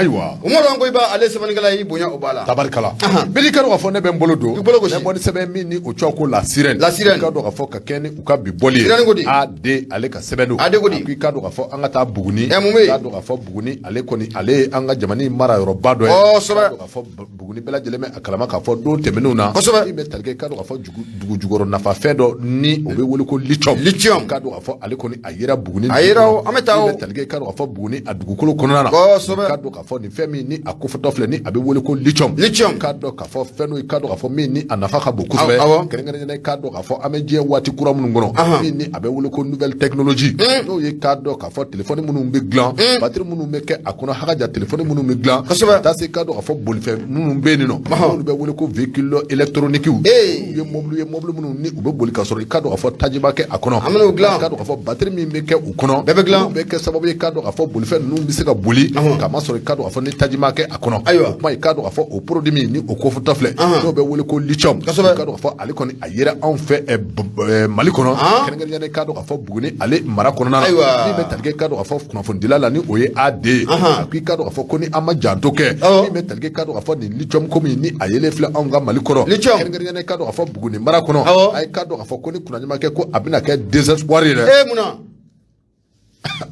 Umaru Angoyiba ale sɛbɛn sɛbɛnnikɛla y'i bonya o b'a la. Tabarikala, bɛɛ k'a dɔn k'a fɔ ne bɛ n bolo don. I bolo gosi. N bɛ bɔ ni sɛbɛn min ni o tɔgɔ ko La Sirène. La Sirène. I k'a dɔn k'a fɔ ka kɛ ni u ka bi bɔli ye. Sirène ko di? AD ale ka sɛbɛn don. AD ko di? A ko i k'a dɔn k'a fɔ an ka taa Buguni. Ɛ, mun bɛ yen? I k'a dɔn k'a fɔ Buguni ale kɔni, ale ye an ka jamana in mara yɔrɔba dɔ ye. Kosɛbɛ. I k'a dɔn k'a fɔ Buguni bɛɛ lajɛlen bɛ a kalama k'a fɔ don tɛmɛnenw na. Kosɛbɛ. Min bɛ tali kɛ, i k'a dɔn k'a fɔ dugu jukɔrɔ nafafɛn dɔ ni o bɛ wele ko lithium. Lithium. I k'a dɔn k'a fɔ ale kɔni a yera Buguni. A yera o, an bɛ taa o. Min bɛ tali kɛ, i k'a dɔn k'a fɔ Buguni a dugukolo kɔnɔna na. Kosɛbɛ. I k'a dɔn k'a fɔ nin fɛn min ni a kofɔtɔ filɛ ni a bɛ wele ko lithium. Lithium. I k'a dɔn k'a fɔ fɛn don, i k'a dɔn k'a fɔ min ni a nafa ka bon kosɛbɛ. Awɔ. Kɛrɛnkɛrɛnnenya i k'a dɔn k'a fɔ an bɛ diɲɛ waati kura minnu kɔnɔ, min ni a bɛ wele ko nouvelle technologie, n'o ye k'a dɔn k'a fɔ telefɔni minnu bɛ dilan, batiri minnu bɛ kɛ a kɔnɔ, hakaja telefɔni minnu bɛ dilan, ka taa se i k'a dɔn k'a fɔ bolifɛn minnu bɛ yen nɔ, n'olu bɛ wele ko véhicule électronique, olu ye mɔbili ye, mɔbili minnu ni u bɛ boli ka sɔrɔ i k'a dɔn k'a fɔ taji ma kɛ a kɔnɔ. An bɛn'o dilan. I k'a dɔn k'a fɔ batiri min bɛ kɛ u kɔnɔ, Bɛɛ bɛ dilan. olu bɛ kɛ sababu ye k'a dɔn k'a fɔ bolifɛn ninnu bɛ se ka boli k'a masɔrɔ i k'a dɔn k'a fɔ ni taji ma kɛ a kɔnɔ. Ayiwa. O kuma, i k'a dɔn k'a fɔ o produit min ni o kofɔtɔ filɛ, n'o bɛ wele ko lithium, i k'a dɔn k'a fɔ ale kɔni a yera anw fɛ Mali kɔnɔ, kɛrɛnkɛrɛnnenya i k'a dɔn k'a fɔ Buguni ale mara kɔnɔna na. Ayiwa. Min bɛ tali kɛ, i k'a dɔn k'a fɔ kunnafonidila la ni o ye AD ye, a ko i k'a dɔn k'a fɔ ko ni an ma janto kɛ, min bɛ tali kɛ, i k'a dɔn k'a fɔ nin lithium ko min ni a yelen filɛ anw ka Mali kɔnɔ, Lithium. kɛrɛnkɛrɛnnenya i k'a dɔn k'a fɔ Buguni mara kɔnɔ, a ye k'a dɔn k'a fɔ ko ni kunnaɲuman kɛ, ko a bɛna kɛ désespoir ye dɛ. E mun na?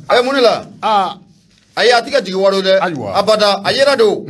Ɛ, mun de la? Aa. Ayi, a ti ka jigin wari dɛ. Ayiwa. Abada, a yera de o.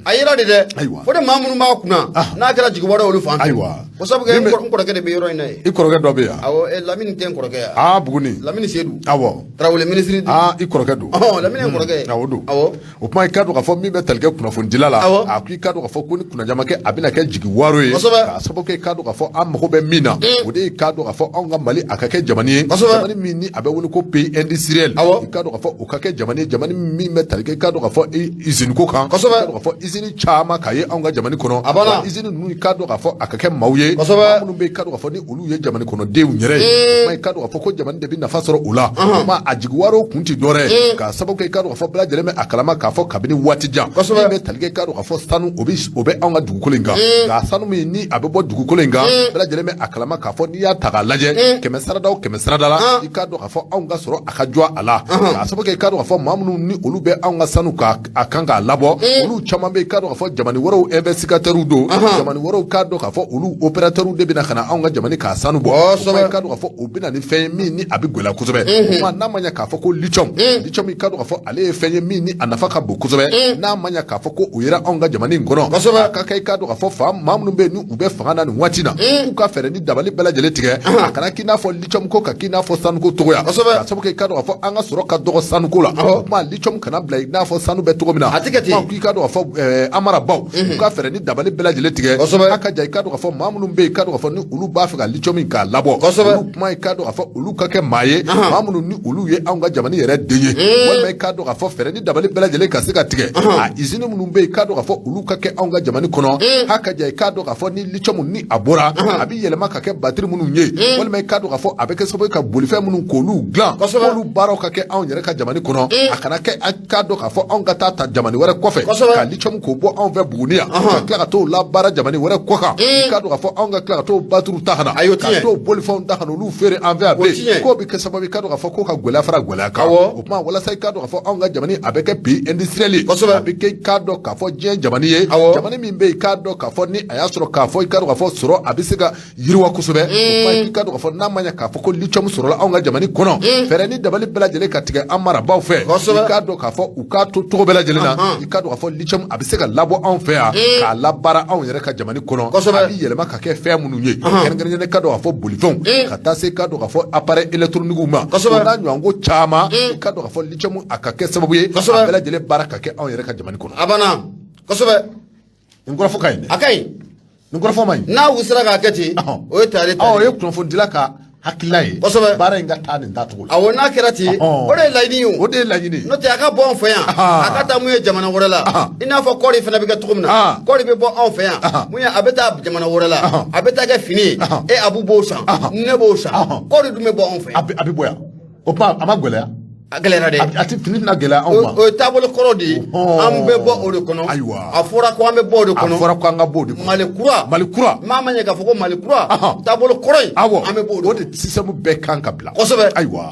A yera de dɛ. Ayiwa. Fo de maa minnu b'a kunna, n'a kɛra jigin wari olu fan fɛ. Ayiwa. O sabu kɛ Min n kɔrɔkɛ de bɛ yɔrɔ in na yen. I kɔrɔkɛ dɔ bɛ yan? Awɔ, Lamini tɛ n kɔrɔkɛ ye. Aa, Buguni. Lamini Sedu. Awɔ. Tarawele minisiri. Aa, i kɔrɔkɛ don. Ɔhɔn, Lamini ye n kɔrɔkɛ ye. Awɔ don. Awɔ. O kuma, i k'a dɔn k'a fɔ min bɛ tali kɛ kunnafonidila la, a ko i k'a dɔn k'a fɔ ko ni kunnaja kɛ, a bɛna kɛ jigi waro ye, k'a sababu kɛ i k'a dɔn k'a fɔ an mago bɛ min na, o de ye k'a dɔn k'a fɔ anw ka Mali a ka kɛ jamana ye, jamana min ni a bɛ wele ko pays industriel. I k'a dɔn k'a fɔ o ka kɛ jamana ye, jamana min bɛ tali kɛ, i k'a dɔn k'a fɔ usine ko kan, i k'a dɔn k'a fɔ usine caman ka ye anw ka jamana kɔnɔ. A banna. Wa usine ninnu, i k'a dɔn k'a fɔ a ka kɛ maaw ye, maa minnu bɛ yen, i k'a dɔn k'a fɔ ni olu ye jamana kɔnɔdenw yɛrɛ ye. O kuma, i k'a dɔn k'a fɔ ko jamana de bɛ nafa sɔrɔ o la. O kuma, a jigi waro kun tɛ dɔwɛrɛ ye, k'a sababu kɛ i k'a dɔn k'a fɔ bɛɛ lajɛlen bɛ a kalama k'a fɔ kabini waati jan, min bɛ tali kɛ, i k'a dɔn k'a fɔ sanu o bɛ anw ka dugukolo in kan. Nka sanu min ni a bɛ bɔ dugukolo in kan, bɛɛ lajɛlen bɛ a kalama k'a fɔ n'i y'a ta k'a lajɛ, 100 sarada o 100 sarada la, i k'a dɔn k'a fɔ anw ka sɔrɔ a ka jɔ a la, k'a sababu kɛ i k'a dɔn k'a fɔ maa minnu ni olu bɛ anw ka sanu ka a kan k'a labɔ, olu caman bɛ yen, i k'a dɔn k'a fɔ jamana wɛrɛw investigateurs don, jamana wɛrɛw k'a dɔn k'a fɔ olu opérateurs de bɛna ka na anw ka jamana k'a sanu bɔ. O kuma, i k'a dɔn k'a fɔ o bɛ na ni fɛn ye min ni a bɛ gɛlɛya kosɛbɛ. O kuma, n'a ma ɲɛ k'a fɔ ko lithium, i k'a dɔn k'a fɔ ale ye fɛn ye min ni a nafa ka bon kosɛbɛ, n'a ma ɲɛ k'a fɔ ko o yera anw ka jamana in kɔnɔ, a ka kɛ i k'a dɔn k'a fɔ fa maa minnu bɛ yen ni u bɛ fanga na nin waati na, k'u ka fɛɛrɛ ni dabali bɛɛ lajɛlen tigɛ, a kana k'i n'a fɔ lithium ko ka k'i n'a fɔ sanuko cogoya, k'a sababu kɛ i k'a dɔn k'a fɔ an ka sɔrɔ ka dɔgɔ sanuko la. O kuma, lithium kana bila i n'a fɔ sanu bɛ cogo min na. A tɛ kɛ ten. K'i k'a dɔn k'a fɔ an marabaaw u ka fɛɛrɛ ni dabali bɛɛ lajɛlen tigɛ, a ka ja i k'a dɔn k'a fɔ maa minnu bɛ yen, i k'a dɔn k'a fɔ ni olu b'a fɛ ka lithium in k'a labɔ, olu kuma, i k'a dɔn k'a fɔ olu ka kɛ maa ye, maa minnu ni olu ye anw ka jamana yɛrɛ den ye, walima i k'a dɔn k'a fɔ fɛɛrɛ ni dabali bɛɛ lajɛlen ka se ka tigɛ, a usine minnu bɛ yen, i k'a dɔn k'a fɔ olu ka kɛ anw ka jamana kɔnɔ, a ka ja i k'a dɔn k'a fɔ ni lithium ni a bɔra, a bɛ yɛlɛma ka kɛ batiri minnu ye, walima i k'a dɔn k'a fɔ a bɛ kɛ sababu ye ka bolifɛn minnu k'olu dilan, k'olu baaraw ka kɛ anw yɛrɛ ka jamana kɔnɔ, a kana kɛ a k'a dɔn k'a fɔ anw ka taa ta jamana wɛrɛ kɔfɛ ka lithium k'o bɔ anw fɛ Buguni yan, ka tila ka t'o labaara jamana wɛrɛ kɔ kan, i k'a dɔn k'a fɔ anw ka tila ka t'o batiriw ta ka na, ka t'o bolifɛnw ta ka na olu feere an fɛ yan bilen, k'o bɛ kɛ sababu ye i k'a dɔn k'a fɔ ko ka gɛlɛya fara gɛlɛya kan. O kuma, walasa i k'a dɔn k'a fɔ anw ka jamana a bɛ kɛ pays industriel ye, a bɛ kɛ i k'a dɔn k'a fɔ diɲɛ jamana ye, jamana min bɛ yen, i k'a dɔn k'a fɔ ni a y'a sɔrɔ k'a fɔ i k'a dɔn k'a fɔ sɔrɔ a bɛ se ka yiriwa kosɛbɛ. O kuma, i k'a dɔn k'a fɔ n'a ma ɲɛ k'a fɔ ko lithium sɔrɔla anw ka jamana kɔnɔ, fɛɛrɛ ni dabali bɛɛ lajɛlen ka tigɛ an marabaaw fɛ, i k'a dɔn k'a fɔ u k'a to cogo bɛɛ lajɛlen na, i k'a dɔn k'a fɔ lithium a bɛ se ka labɔ anw fɛ yan k'a labaara anw yɛrɛ ka jamana kɔnɔ, a bɛ yɛlɛma ka kɛ fɛn minnu ye, kɛrɛnkɛrɛnnenya k'a dɔn k'a fɔ bolifɛnw, ka taa se k'a dɔn k'a fɔ appareil électronique ma, o n'a ɲɔgɔnko caman, i k'a dɔn k'a fɔ lithium a ka kɛ sababu ye a bɛɛ lajɛlen baara ka kɛ anw yɛrɛ ka jamana kɔnɔ. A banna, kosɛbɛ. Nin kɔrɔfɔ ka ɲi dɛ. A ka ɲi. Nin kɔrɔfɔ man ɲi? N'a u sera k'a kɛ ten, o ye tare tare. O ye kunnafonidila ka hakilila ye. Baara in ka taa nin taacogo la. Awɔ, n'a kɛra ten, o de ye laɲini ye. O de ye laɲini ye. N'o tɛ a ka bɔ anw fɛ yan, a ka taa mun ye jamana wɛrɛ la, i n'a fɔ kɔɔri fana bɛ kɛ cogo min na, kɔɔri bɛ bɔ anw fɛ yan, mun ye a bɛ taa jamana wɛrɛ la, a bɛ taa kɛ fini ye, e Abu b'o san, ne b'o san, kɔɔri dun bɛ bɔ anw fɛ yan. A bɛ bɔ yan, o kuma a ma gɛlɛya. A gɛlɛyara dɛ. A tɛ fini tɛna gɛlɛya anw ma. O ye taabolo kɔrɔ de ye. Ɔhɔn. An bɛ bɔ o de kɔnɔ. Ayiwa. A fɔra ko an bɛ bɔ o de A kɔnɔ. fɔra ko an ka bɔ o de kɔnɔ. Mali kura. Mali kura. Maa ma ɲɛ k'a fɔ ko Mali kura. Ahan. Taabolo kɔrɔ in. Awɔ. An bɛ bɔ o de O kɔnɔ. de système bɛɛ kan ka bila. Kosɛbɛ. Ayiwa.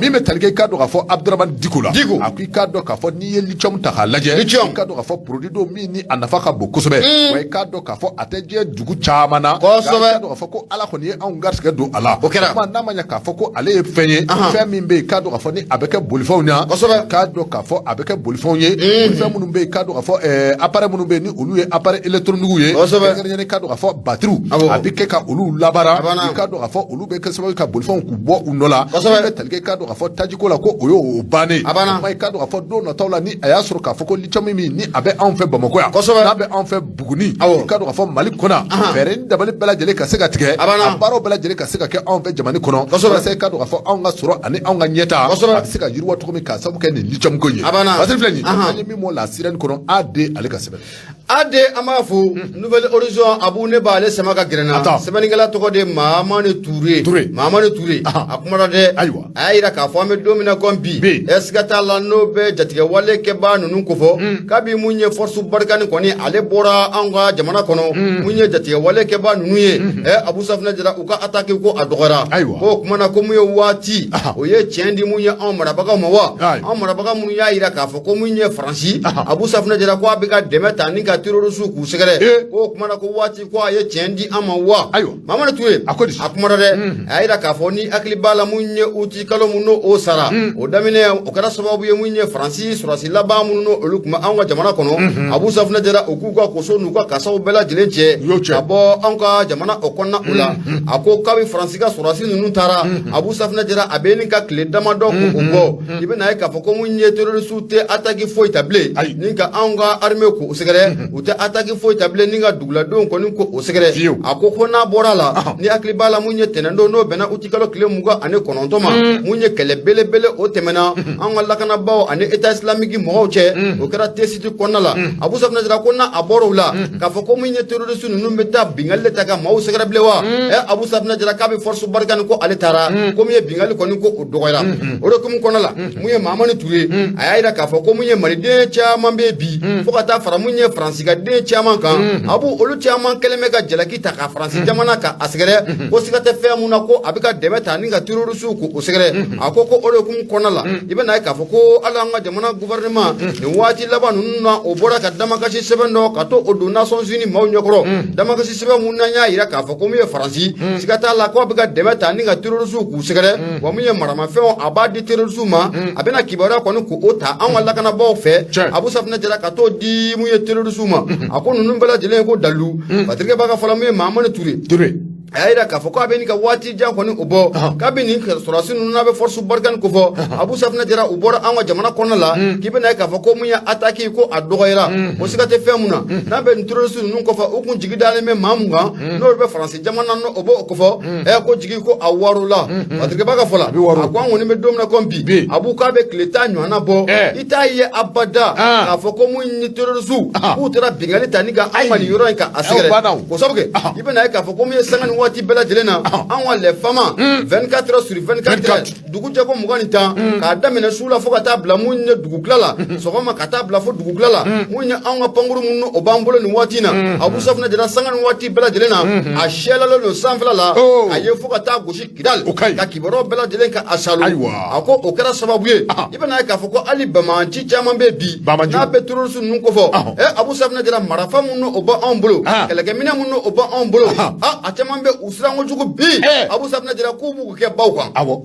Min bɛ tali kɛ i k'a dɔn k'a fɔ Abdramane Diko la. Diko. A ko i k'a dɔn k'a fɔ n'i ye lithium ta k'a lajɛ. Lithium. I k'a dɔn k'a fɔ produit don min ni a nafa ka bon kosɛbɛ. Wa i k'a dɔn k'a fɔ a tɛ diɲɛ dugu caman na. Kosɛbɛ. Nka i k'a dɔn k'a fɔ ko Ala kɔni ye anw garisɛgɛ don a la. O kɛra. O tuma n'a ma ɲɛ k'a fɔ ko ale ye fɛn ye. Ahan. Fɛn min bɛ yen i k'a dɔn k'a fɔ ni a bɛ kɛ bolifɛnw na. Kosɛbɛ. K'a dɔn k'a fɔ a bɛ kɛ bolifɛnw ye. Bolifɛn minnu bɛ yen k'a dɔn k'a fɔ appareil minnu bɛ yen ni olu ye appareil électronique ye. Kosɛbɛ. Kɛrɛnkɛrɛnnenya k'a dɔn k'a fɔ batterie. Awɔ. A bɛ kɛ ka olu labaara. A banna. I k'a dɔn k'a fɔ olu bɛ kɛ sababu ye ka bolifɛnw k'u bɔ u nɔ la. Kosɛbɛ. I bɛ tali kɛ i k'a dɔn k'a fɔ tajiko la ko o y'o bannen. A banna. O tuma i k'a dɔn k'a fɔ don nataw la ni a y'a sɔrɔ k'a fɔ ko lithium min ni a bɛ anw fɛ Bamakɔ yan. Kosɛbɛ. N'a bɛ anw fɛ Buguni. Awɔ. I k'a dɔn k'a fɔ Mali kɔnɔ. Ahan. Fɛɛrɛ ni dabali bɛɛ lajɛlen ka se ka tigɛ. A banna. A baaraw bɛɛ lajɛlen ka se ka kɛ anw fɛ jamana kɔnɔ. Kosɛbɛ. Walasa i k'a dɔn k'a fɔ anw ka sɔrɔ ani anw ka ɲɛta. Kosɛbɛ. A bɛ se ka yiriwa cogo min k'a sababu kɛ nin lithium ko in ye. A banna. Basiri filɛ nin ye. Ahan. An ye min bɔ La Sirène kɔnɔ AD ale ka sɛbɛn. AD an b'a fo Nouvel Horizon Abu ne b'ale sama ka gɛrɛ n na Attends. sɛbɛnnikɛla tɔgɔ de ye Mahamani Ture Ture. Mahamani Ture Ahan. a kumana dɛ Ayiwa. a y'a yira k'a fɔ an bɛ don min na komi bi Bi. ɛ siga t'a la n'o bɛ jatigɛwale kɛbaa ninnu kofɔ kabi mun ye force Barkhane kɔni ale bɔra anw ka jamana kɔnɔ mun ye jatigɛwale kɛbaa ninnu ye ɛ Abu Safinɛ Jara u ka attaque ko a dɔgɔyara Ayiwa. ko o kumana ko mun ye waati Ahan. o ye tiɲɛ di mun ye anw marabagaw ma wa Ayi. anw marabaga minnu y'a yira k'a fɔ ko mun ye Faransi Ahan. Abu Safinɛ Jara ko a bɛ ka dɛmɛ ta ni ka terroriste k'u sɛgɛrɛ Eh. ko o kumana ko waati ko a ye tiɲɛ di an ma wa Ayiwa. Mamadu Ture A ko di? a kumana dɛ a y'a yira k'a fɔ ni hakili b'a la mun ye uti kalo mun n'o o sara o daminɛ o kɛra sababu ye mun ye Faransi sɔrɔdasi laban minnu n'o olu tun bɛ anw ka jamana kɔnɔ Abu Safinɛ Jara u k'u ka koso n'u ka kasaw bɛɛ lajɛlen cɛ U y'o cɛ. ka bɔ anw ka jamana o kɔnɔna o la a ko kabi Faransi ka sɔrɔdasi ninnu taara Abu Safinɛ Jara a bɛ nin ka tile damadɔ k'o bɔ i bɛna ye k'a fɔ ko mun ye terroriste tɛ attaque foyi ta bilen Ayi. ni ka anw ka armée k'o sɛgɛrɛ u tɛ attaque foyi ta bilen ni ka duguladenw kɔni k'o sɛgɛrɛ Fiyewu. a ko ko n'a bɔra la ni hakili b'a la mun ye tɛnɛndon n'o bɛnna uti kalo tile 29 ma mun ye kɛlɛ belebele o tɛmɛna an ka lakanabaaw ani état islamique mɔgɔw cɛ o kɛra Tessit kɔnɔna la Abu Safinɛ Jara ko n'a a bɔra o la k'a fɔ ko mun ye terroriste ninnu bɛ taa bingali de ta ka maaw sɛgɛrɛ bilen wa ɛ Abu Safinɛ Jara k'a bɛ force Barkhane ko ale taara ko mun ye bingali kɔni ko o dɔgɔyara o de hukumu kɔnɔna la mun ye Mahamani Ture a y'a yira k'a fɔ ko mun ye maliden caman bɛ bi fo ka taa fara mun ye Faransi ka den caman kan Abu olu caman kɛlen bɛ ka jalaki ta ka Faransi jamana ka a sɛgɛrɛ ko siga tɛ fɛn mun na ko a bɛ ka dɛmɛ ta ni ka terroriste k'o sɛgɛrɛ a ko ko o de hukumu kɔnɔna la i bɛna ye k'a fɔ ko hali an ka jamana gouvernement nin waati laban ninnu na o bɔra ka damakasi sɛbɛn dɔ ka to o don Nations Unies maaw ɲɛkɔrɔ damakasi sɛbɛn mun n'an y'a yira k'a fɔ ko mun ye Faransi siga t'a la ko a bɛ ka dɛmɛ ta ni ka terroriste k'u sɛgɛrɛ wa mun ye maramafɛnw a b'a di terroriste ma a bɛna kibaruya kɔni k'o ta anw ka lakanabaaw fɛ Tiɲɛ. Abu Safinɛ Jara ka t'o di mun ye terroriste ma a ko ninnu bɛɛ lajɛlen ko dalu Patrick b'a ka fɔla mun ye Mahamani Ture Ture. a y'a yira k'a fɔ k'a bɛ nin ka waati jan kɔni o bɔ kabi nin sɔrɔdasi ninnu n'a bɛ force Barkhane ko fɔ Abu Safinɛ Jara u bɔra an ka jamana kɔnɔna la k'i bɛna ye k'a fɔ ko mun ye attaque ko a dɔgɔyara o siga tɛ fɛn mun na n'a bɛ nin terroriste ninnu kɔfɛ u kun jigi dalen bɛ maa mun kan n'olu bɛ Faransi jamana n'o o b'o kɔfɔ ɛ ko jigi ko a warula Patrick b'a ka fɔ la bɛ waru. a ko an kɔni bɛ don min na komi bi Bi. Abu k'a bɛ tile 10 ɲɔgɔnna bɔ Eh. i t'a ye abada Ah. k'a fɔ ko mun ni terroriste Ah. k'u taara bingali ta ni ka anw ka nin yɔrɔ in ka a Eh, o sɛgɛrɛ banna o. k'o sabu kɛ Ah. i bɛna ye k'a fɔ ko mun ye sanga ni waati bɛɛ lajɛlen na anw ka les FAMa 24 heures sur 24 heures dugu jɛ ko 21 k'a daminɛ su la fo ka taa bila mun ye dugukila la sɔgɔma ka taa bila fo dugukila la mun ye anw ka pankuru minnu o b'an bolo nin waati in na Abu Safinɛ Jara sanga ni waati bɛɛ lajɛlen na a siyɛlalen don sanfɛla la Oh. a ye fo ka taa gosi Kidal O ka ɲi. ka kibaruyaw bɛɛ lajɛlen ka a salo Ayiwa. a ko o kɛra sababu ye Ahan. i bɛna ye k'a fɔ ko hali banbaanci caman bɛ bi Banbaanci. n'a bɛ terroriste ninnu kofɔ Ahan. ɛ Abu Safinɛ Jara marafa minnu o b'anw bolo Ah. kɛlɛkɛminɛ minnu o b'anw bolo Ahan. a a caman bɛ u siran kojugu bi Eh. Abu Safinɛ Jara k'u b'u kɛ baw kan Awɔ.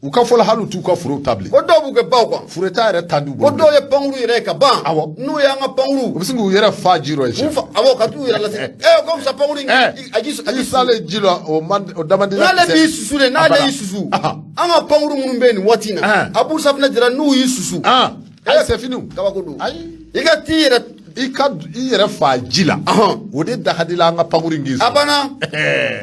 U ka fɔlɔ hali u t'u ka forow ta bilen. ko dɔw b'u kɛ baw kan Foro ta yɛrɛ tan t'u ko bolo. dɔw ye pankuru yɛrɛ ye ka ban Awɔ. n'u y'an ka pankuru U bɛ sin k'u yɛrɛ fa ji rɔ ye. u fa awɔ ka t'u yɛrɛ lase ɛ ko fisa pankuru in Eh. a ji a I ji salen ji la o man o da man di. n'ale b'i susu de n'ale y'i susu Ahan. an ka pankuru minnu bɛ yen nin waati in na Ah. Abu Safinɛ Jara n'u y'i susu Ah. Ayi c'est fini. kabako don Ayi. i ka t'i yɛrɛ I ka i yɛrɛ fa ji la. Ahan. O de da ka di la an ka pankuru in k'i a sɔrɔ. banna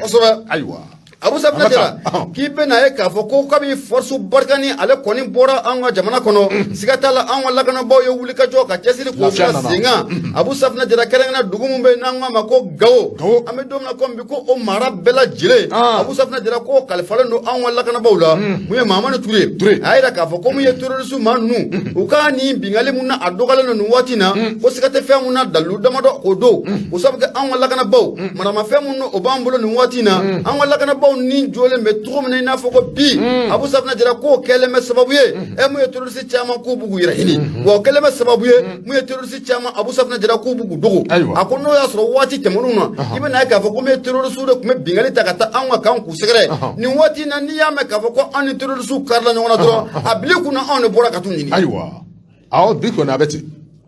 kosɛbɛ Ayiwa. Abu Safinɛ Jara k'i bɛna ye k'a fɔ ko kabi force Barkhane ale kɔni bɔra an ka jamana kɔnɔ, siga t'a la, an ka lakanabaaw ye wulikajɔ ka cɛsiri k'o bila sen kan. Abu Safinɛ Jara, kɛrɛnkɛrɛnnenya dugu min bɛ yen n'an k'a ma ko Gawo, an bɛ don min na komi bi, ko o mara bɛɛ lajɛlen, Abu Safinɛ Jara, k'o kalifalen don an ka lakanabaaw la. Mun ye Mahamani Ture, a y'a jira k'a fɔ ko mun ye terroriste maa ninnu, u ka nin binkanni mun na a dɔgɔyalen don nin waati in na, ko siga tɛ fɛn mun na, dalilu damadɔ k'o don o sabu kɛ an ka lakanabaaw maramafɛn minnu o b'an bolo nin waati in na, an ka lakanabaaw ni jɔlen bɛ cogo min na, i n'a fɔ ko bi, Abu Safinɛ Jara, k'o kɛlen bɛ sababu ye mun ye terroriste caman k'u b'u k'u yɛrɛ ɲini, wa o kɛlen bɛ sababu ye mun ye terroriste caman, Abu Safinɛ Jara, k'u b'u k'u dogo. A ko n'o y'a sɔrɔ waati tɛmɛnenw na, i bɛna ye k'a fɔ ko mun ye terroriste de tun bɛ binkanni ta ka taa anw ka kan k'u sɛgɛrɛ. Nin waati in na, n'i y'a mɛn k'a fɔ ko an ni terroriste karila ɲɔgɔn na dɔrɔn, a bil'i kunna anw de bɔra ka t'u ɲini. Ayiwa, awɔ, bi kɔni a bɛ ten,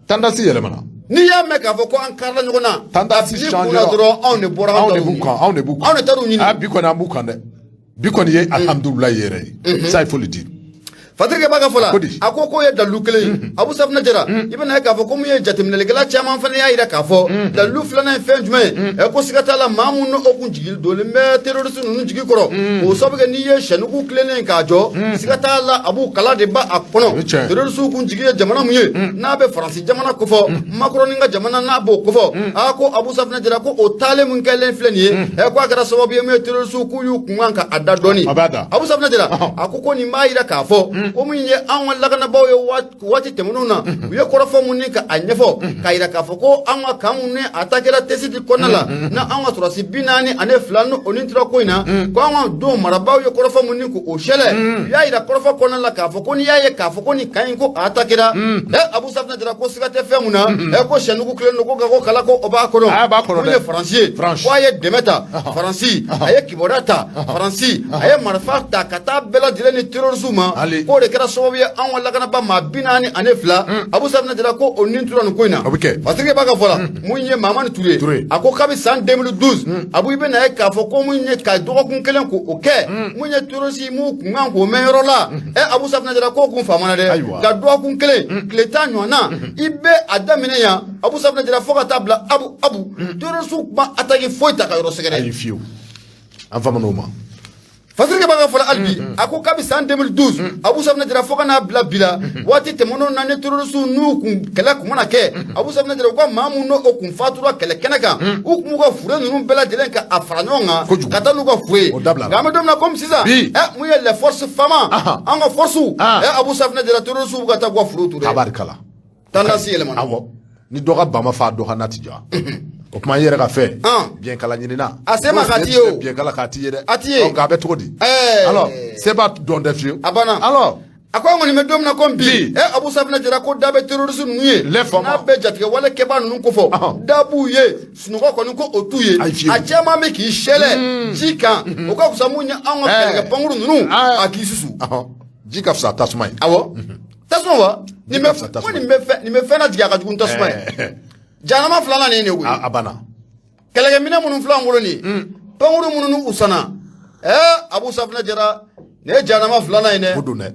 tendance yɛlɛmana. N'i y'a mɛn k'a fɔ ko an karila ɲɔgɔn na, tendance a bil'i kunna dɔrɔn anw de bɔra. Anw de b'u kan, anw de b'u kan. Anw de taar'u ɲini. Ah, bi kɔni an b'u kan dɛ, bi kɔni ye alhamdulilayi yɛrɛ ye, ça il faut le dire. Fatirikɛ b'a ka fɔ la, a ko k'o ye dalilu kelen ye. Abu Safinɛ Jara, i bɛna ye k'a fɔ ko mun ye jateminɛlikɛla caman fana y'a jira k'a fɔ dalilu filanan ye fɛn jumɛn ye? Ko siga t'a la, maa mun o kun jigi donnen bɛ terroriste ninnu jigi kɔrɔ, k'o sababu kɛ n'i ye sɛnugu tilennen k'a jɔ, siga t'a la, a b'u kala de ba a kɔnɔ. Terroriste kun jigi ye jamana mun ye, n'a bɛ Faransi jamana kofɔ, Macron ka jamana n'a b'o kofɔ. A ko Abu Safinɛ Jara, ko o taalen mun kɛlen filɛ nin ye, ko a kɛra sababu ye mun ye terroriste k'u y'u kun kan ka a da dɔɔni. Abu Safinɛ Jara, a ko nin b'a jira k'a fɔ ko min ye an ka lakanabaaw ye, waati tɛmɛnenw na, u ye kɔrɔfɔ mun ni ka a ɲɛfɔ k'a jira k'a fɔ ko an ka kan mun ni a ta kɛra Tessit kɔnɔna la, na an ka sɔrɔdasi 42 ni o ni tora ko in na, ko an ka don marabaaw ye kɔrɔfɔ mun ni k'o sɛlɛ, u y'a jira kɔrɔfɔ kɔnɔna la k'a fɔ ko n'i y'a ye k'a fɔ ko nin kan in ko a ta kɛra, Abu Safinɛ Jara, ko siga tɛ fɛn mun na, ko sɛnugu kelen don, ko nka ko kala ko o b'a kɔnɔ. Mun ye Faransi ye, ko a ye dɛmɛ ta Faransi, a ye kibaruya ta Faransi, a ye marifa ta ka taa bɛɛ lajɛlen ni terroriste ma, k'o de kɛra sababu ye an ka lakanaba maa 42, Abu Safinɛ Jara, ko o nin tora nin ko in na. Fasirikɛ b'a ka fɔ la, mun ye Mahamani Ture, a ko kabi san 2012, Abu, i bɛna ye k'a fɔ ko mun ye ka dɔgɔkun kelen k'o kɛ, mun ye terroriste m'u kun kan k'o mɛn yɔrɔ la, Abu Safinɛ Jara, k'o kun faamana dɛ. Nka dɔgɔkun kelen, tile 10 ɲɔgɔn na, i bɛ a daminɛ yan, Abu Safinɛ Jara, fo ka taa bila Abu terroriste ma attaque foyi ta ka yɔrɔ sɛgɛrɛ. Ayi, fiyewu, an famana o ma. Fasirikɛ b'a ka fɔ hali bi, a ko kabi san 2012, Abu Safinɛ Jara, fo ka n'a bila bi la, waati tɛmɛnenw na, ni terroriste n'u kun kɛlɛ kun mana kɛ, Abu Safinɛ Jara, u ka maa mun n'o kun fatura kɛlɛ kɛnɛ kan, u kun b'u ka fure ninnu bɛɛ lajɛlen ka a fara ɲɔgɔn kan ka taa n'u ka fure ye. Nka an bɛ don min na komi sisan, mun ye les forces FAMa, an ka forces, Abu Safinɛ Jara, terroriste bɛ ka taa u ka fure turu. Tabarikala. Tendance yɛlɛmana. Awɔ, ni dɔ ka ba ma fa, dɔ ka na ti jɔ. O tuma i yɛrɛ ka fɛn biɲɛkala ɲinina. A se ma k'a ti ye o. Biɲɛkala k'a ti ye dɛ. A ti ye. Nka a bɛ cogo di? Alors, se b'a dɔn tɛ fiyewu. A banna. Alors, a ko an kɔni bɛ don min na komi bi, Abu Safinɛ Jara, ko da bɛ terroriste ninnu ye, n'a bɛ jatigɛ wale kɛbaa ninnu kofɔ, da b'u ye, sunɔgɔ kɔni ko o t'u ye. A caman bɛ k'i sɛlɛ ji kan, o ka fisa mun ye anw ka kɛlɛkɛ pankuru ninnu a k'i susu. Ji ka fisa tasuma ye. Awɔ, tasuma wa, nin bɛ ko nin bɛ fɛn nin bɛ fɛn lajigin, a ka jugu tasuma ye. Jahanama filanan nin ye koyi. A banna. Kɛlɛkɛminɛ minnu filɛ an bolo nin, pankuru minnu n'u sanna, Abu Safinɛ Jara, nin ye jahanama filanan ye dɛ. O don dɛ.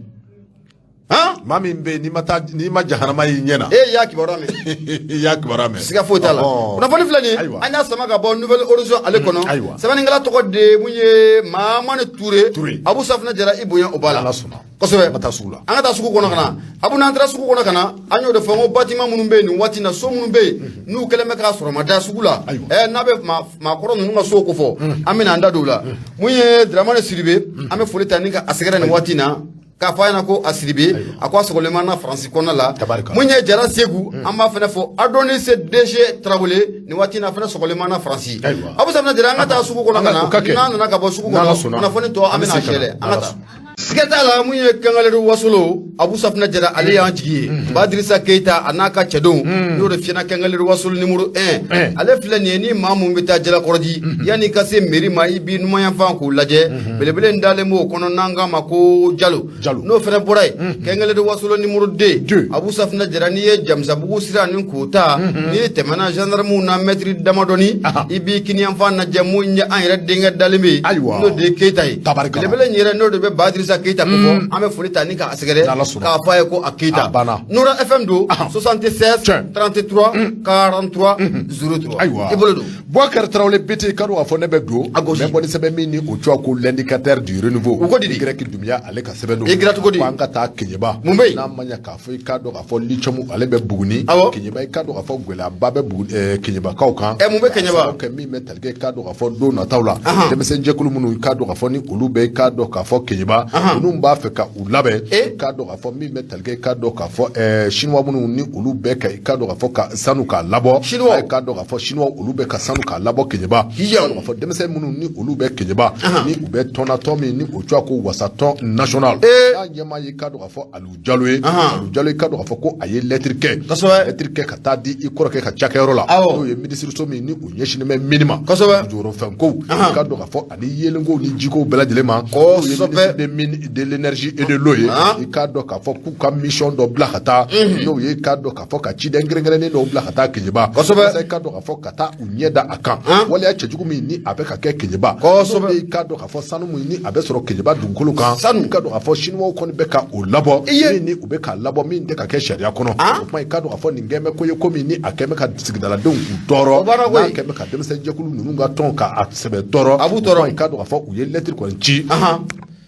Han. Maa min bɛ yen n'i ma taa, n'i ma jahanama y'i ɲɛ na. E y'a kibaruya mɛn. I y'a kibaruya mɛn. Siga foyi t'a la. Kunnafoni filɛ nin ye, an y'a sama ka bɔ Nouvel Horizon ale kɔnɔ. Sɛbɛnnikɛla tɔgɔ de ye mun ye Mahamani Ture. Abu Safinɛ Jara, i bonya o b'a la. Ala sɔnna. Kosɛbɛ. An ka taa sugu la. An ka taa sugu kɔnɔ ka na. Abu, n'an taara sugu kɔnɔ ka na, an y'o de fɔ n ko bâtiment minnu bɛ yen nin waati in na, so minnu bɛ yen n'u kɛlen bɛ k'a sɔrɔmada sugu la, n'a bɛ maakɔrɔ ninnu ka so kofɔ, an bɛna an da don o la. Mun ye Dramane Sidibe, an bɛ foli ta ni ka a sɛgɛrɛ nin waati in na, k'a fɔ a ɲɛna ko a Sidibe, a ko a sɔgɔlen b'an na Faransi kɔnɔna la. Mun ye Jara Segu, an b'a fana fɔ Adonis DG Tarawele, nin waati in na a fana sɔgɔlen b'an na Faransi. Abu Safinɛ Jara, an ka taa sugu kɔnɔ ka na. N'an nana ka bɔ sugu kɔnɔ, kunnafoni tɔ an bɛna sɛlɛ, an ka taa. Siga t'a la, mun ye Kangaleru Wasolo, Abu Safinɛ Jara, ale y'an jigi ye. Badirisa Keyita a n'a ka cɛdenw, n'o de fiyɛna Kangaleru Wasolo numéro 1, ale filɛ nin ye. Ni maa mun bɛ taa Jalakɔrɔji, yanni i ka se mairie ma, i b'i numanyanfan k'o lajɛ, belebele in dalen b'o kɔnɔ n'an k'a ma ko Jalo. Jalo. N'o fana bɔra yen, Kɛnkɛlɛ de Wasolo numéro 2, Deux. Abu Safinɛ Jara, n'i ye Jamisabugu sira ni k'o ta, n'i tɛmɛna gendarmew na mɛtiri damadɔni, i b'i kiniyanfan lajɛ, mun ye an yɛrɛ denkɛ dalen bɛ yen, Ayiwa. n'o de ye Keyita ye. Tabarikala. Belebele in yɛrɛ, n'o de bɛ Badirisa Keyita ko fɔ, an bɛ foli ta ni k'a sɛgɛrɛ N'Ala sɔnna. k'a fɔ a ye ko a Keyita. A banna. Nura FM don, 76 Tiɲɛ. 33 43 03. Ayiwa, I bolo don. Boubacar Traoré BT, ka dɔn k'a fɔ ne bɛ don. A gosi. N bɛ bɔ ni sɛbɛn min ni o tɔgɔ ko L'indicateur du renouveau. U ko di di? Y Doumbia ale ka sɛbɛn don. I gira cogo di? Ko an ka taa Keɲeba. Mun bɛ yen? N'a ma ɲɛ k'a fɔ i k'a dɔn k'a fɔ lithium ale bɛ Buguni. Awɔ. Keɲeba, i k'a dɔn k'a fɔ gɛlɛyaba bɛ Buguni Keɲebakaw kan. Ɛ, mun bɛ Keɲeba? K'a sababu kɛ min bɛ tali kɛ i k'a dɔn k'a fɔ don nataw la, denmisɛn jɛkulu minnu i k'a dɔn k'a fɔ ni olu bɛ i k'a dɔn k'a fɔ Keɲeba, ninnu b'a fɛ ka u labɛn. I k'a dɔn k'a fɔ min bɛ tali kɛ i k'a dɔn k'a fɔ chinois minnu ni olu bɛ ka i k'a dɔn k'a fɔ ka sanu k'a labɔ. Chinois. I k'a dɔn k'a fɔ chinois olu bɛ ka sanu k'a labɔ Keɲeba. I k'a dɔn k'a fɔ denmisɛn minnu ni olu bɛ Keɲeba, ni u bɛ tɔnna tɔn min ni o tɔgɔ ko Wasatɔn national, n'a ɲɛmaa ye i k'a dɔn k'a fɔ Aliou Jalo ye. Aliou Jalo, i k'a dɔn k'a fɔ ko a ye lettre kɛ. Lettre kɛ ka taa di i kɔrɔkɛ ka cakɛyɔrɔ la, n'o ye minisiriso min ni o ɲɛsinnen bɛ mine ma, jɔyɔrɔfɛnkow, i k'a dɔn k'a fɔ ani yeelenkow ni jikow bɛɛ lajɛlen ma, n'o ye ministre des mines, de l'énergie et de l'eau ye. I k'a dɔn k'a fɔ k'u ka mission dɔ bila ka taa, n'o ye i k'a dɔn k'a fɔ ka ciden kɛrɛnkɛrɛnnen dɔw bila ka taa Keɲeba, walasa i k'a dɔn k'a fɔ ka taa u ɲɛ da a kan, waleya cɛjugu min ni a bɛ ka kɛ Keɲeba, n'o ye i k'a dɔn k'a fɔ sanu min ni a bɛ sɔrɔ Keɲeba dugukolo kan, Sanu. i k'a dɔn k'a fɔ chinois kɔni bɛ ka o labɔ, min ni u bɛ k'a labɔ min tɛ ka kɛ sariya kɔnɔ. O kuma, i k'a dɔn k'a fɔ nin kɛn bɛ ko ye ko min ni a kɛn bɛ ka sigidaladenw k'u tɔɔrɔ, O baara koyi. n'a kɛn bɛ ka denmisɛn jɛkulu ninnu ka tɔn ka a sɛbɛ tɔɔrɔ. A b'u O tɔɔrɔ. kuma, i k'a dɔn k'a fɔ u ye lettre kɔni ci,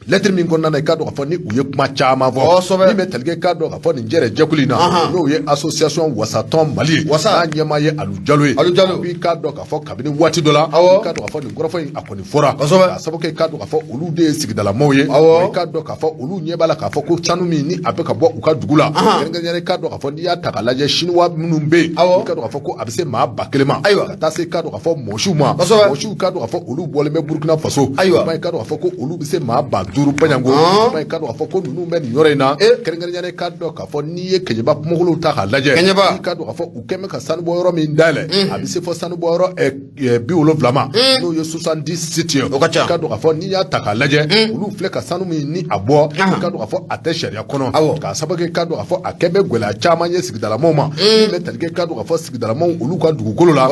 lettre min kɔnɔna na i k'a dɔn k'a fɔ ni u ye kuma caman fɔ, min bɛ tali kɛ i k'a dɔn k'a fɔ nin jɛrɛ jɛkulu in na, n'o ye association Wasatɔn Mali ye, Wasa. n'a ɲɛmaa ye Aliou Jalo ye. Aliou Jalo. A i k'a dɔn k'a fɔ kabini waati dɔ la, i k'a dɔn k'a fɔ nin kɔrɔfɔ in a kɔni fɔra, k'a sababu kɛ i k'a dɔn k'a fɔ olu de ye sigidalamaaw ye. I k'a dɔn k'a fɔ olu ɲɛ b'a la k'a fɔ ko sanu min ni a bɛ ka bɔ u ka dugu la, kɛrɛnkɛrɛnnenya i k'a dɔn k'a fɔ n'i y'a ta k'a lajɛ, chinois minnu bɛ yen, i k'a dɔn k'a fɔ ko a bɛ se maa 1000 ma, ka taa se i k'a dɔn k'a fɔ mɔsiw ma, mɔsiw i k'a dɔn k'a fɔ olu bɔlen bɛ Burukina Faso. I k'a dɔn k'a fɔ ko olu bɛ se maa 5000 baɲanko. I k'a dɔn k'a fɔ ko ninnu bɛ nin yɔrɔ in na, kɛrɛnkɛrɛnnenya i k'a dɔn k'a fɔ n'i ye Keɲeba kungokolow ta k'a lajɛ, i k'a dɔn k'a fɔ u kɛn bɛ ka sanubɔyɔrɔ min dayɛlɛ, a bɛ se fɔ sanubɔyɔrɔ 70 ma, n'o ye 70 sites ye. O ka ca. I k'a dɔn k'a fɔ n'i y'a ta k'a lajɛ, olu filɛ ka sanu min ni a bɔ, i k'a dɔn k'a fɔ a tɛ sariya kɔnɔ, k'a sababu kɛ i k'a dɔn k'a fɔ a kɛn bɛ gɛlɛya caman ye sigidalamaaw ma, min bɛ tali kɛ i k'a dɔn k'a fɔ sigidalamaaw olu ka dugukolo la.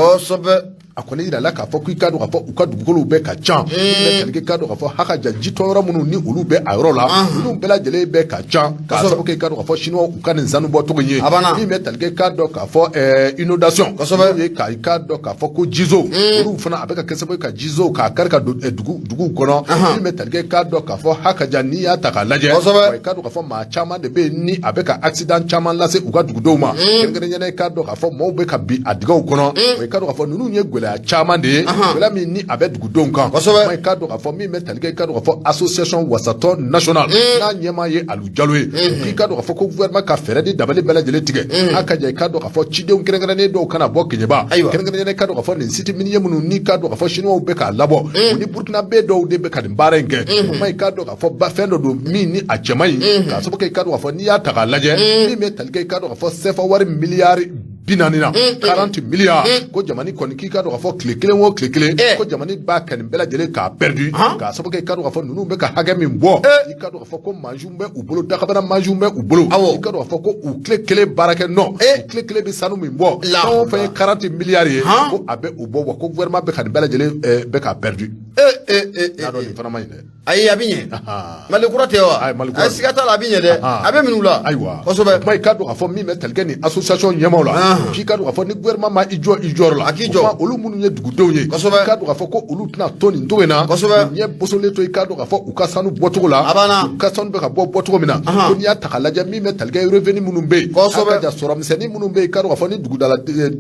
A kɔni yirala k'a fɔ k'i k'a dɔn k'a fɔ u ka dugukolow bɛ ka ca, min bɛ tali kɛ k'a dɔn k'a fɔ haka ja jitɔyɔrɔ minnu ni olu bɛ a yɔrɔ la, ninnu bɛɛ lajɛlen bɛ ka ca, k'a sababu kɛ i k'a dɔn k'a fɔ chinois u ka nin sanu bɔcogo in ye, min bɛ tali kɛ k'a dɔn k'a fɔ inondation, n'o ye ka i k'a dɔn k'a fɔ ko jizo, olu fana a bɛ ka kɛ sababu ye ka jizo k'a kari ka don duguw kɔnɔ, min bɛ tali kɛ k'a dɔn k'a fɔ haka ja n'i y'a ta k'a lajɛ, wa i k'a dɔn k'a fɔ maa caman de bɛ yen ni a bɛ ka accident caman lase u ka dugudenw ma, kɛrɛnkɛrɛnnenya i k'a dɔn k'a fɔ maaw bɛ ka bin a dingɛw kɔnɔ. Wa i k'a dɔn k'a fɔ ninnu ye gɛlɛya caman de ye, gɛlɛya min ni a bɛ dugudenw kan. I k'a dɔn k'a fɔ min bɛ tali kɛ i k'a dɔn k'a fɔ association Wasatɔn national, n'a ɲɛmaa ye Aliou Jalo ye, k'i k'a dɔn k'a fɔ ko gouvernement ka fɛɛrɛ ni dabali bɛɛ lajɛlen tigɛ, a ka ja i k'a dɔn k'a fɔ cidenw kɛrɛnkɛrɛnnen dɔw kana bɔ Keɲeba, kɛrɛnkɛrɛnnenya i k'a dɔn k'a fɔ nin site minier minnu n'i k'a dɔn k'a fɔ chinois bɛ k'a labɔ, u ni Burkinabé dɔw de bɛ ka nin baara in kɛ. O kuma, i k'a dɔn k'a fɔ ba fɛn dɔ don min ni a cɛ man ɲi, k'a sababu kɛ i k'a dɔn k'a fɔ n'i y'a ta k'a lajɛ, min bɛ tali kɛ i k'a dɔn k'a fɔ CFA wari miliyari 40 na, 40 milliards, ko jamana kɔni k'i k'a dɔn k'a fɔ tile kelen o tile kelen, ko jamana b'a kɛ nin bɛɛ lajɛlen k'a perdu, k'a sababu kɛ i k'a dɔn k'a fɔ ninnu bɛ ka hakɛ min bɔ, i k'a dɔn k'a fɔ ko mansinw bɛ u bolo, dakabana mansinw bɛ u bolo, i k'a dɔn k'a fɔ ko u tile kelen baarakɛ nɔ, u tile kelen bɛ sanu min bɔ, fɛn o fɛn ye 40 milliards ye, ko a bɛ o bɔ, wa ko gouvernement bɛ ka nin bɛɛ lajɛlen bɛ k'a perdu. Y'a dɔn nin fana man ɲi dɛ. Ayi, a bɛ ɲɛ. Mali kura tɛ wa? Ayi, Mali kura. Ayi, siga t'a la, a bɛ ɲɛ dɛ. A bɛ minɛ u la. Ayiwa. Kosɛbɛ. Kuma, i k'a dɔn k'a fɔ min bɛ tali kɛ nin association ɲɛmaaw la, k'i k'a dɔn k'a fɔ ni gouvernement ma i jɔ i jɔyɔrɔ la, A k'i jɔ. O kuma, olu minnu ye dugudenw ye, Kosɛbɛ. i k'a dɔn k'a fɔ ko olu tɛna to nin cogo in na, Kosɛbɛ. u ɲɛ bosolen to i k'a dɔn k'a fɔ u ka sanu bɔcogo la, A banna. u ka sanu bɛ ka bɔ bɔcogo min na, ko n'i y'a ta k'a lajɛ, min bɛ tali kɛ revenu minnu bɛ yen, Kosɛbɛ. a ka ja sɔrɔ misɛnnin minnu bɛ yen, i k'a dɔn k'a fɔ ni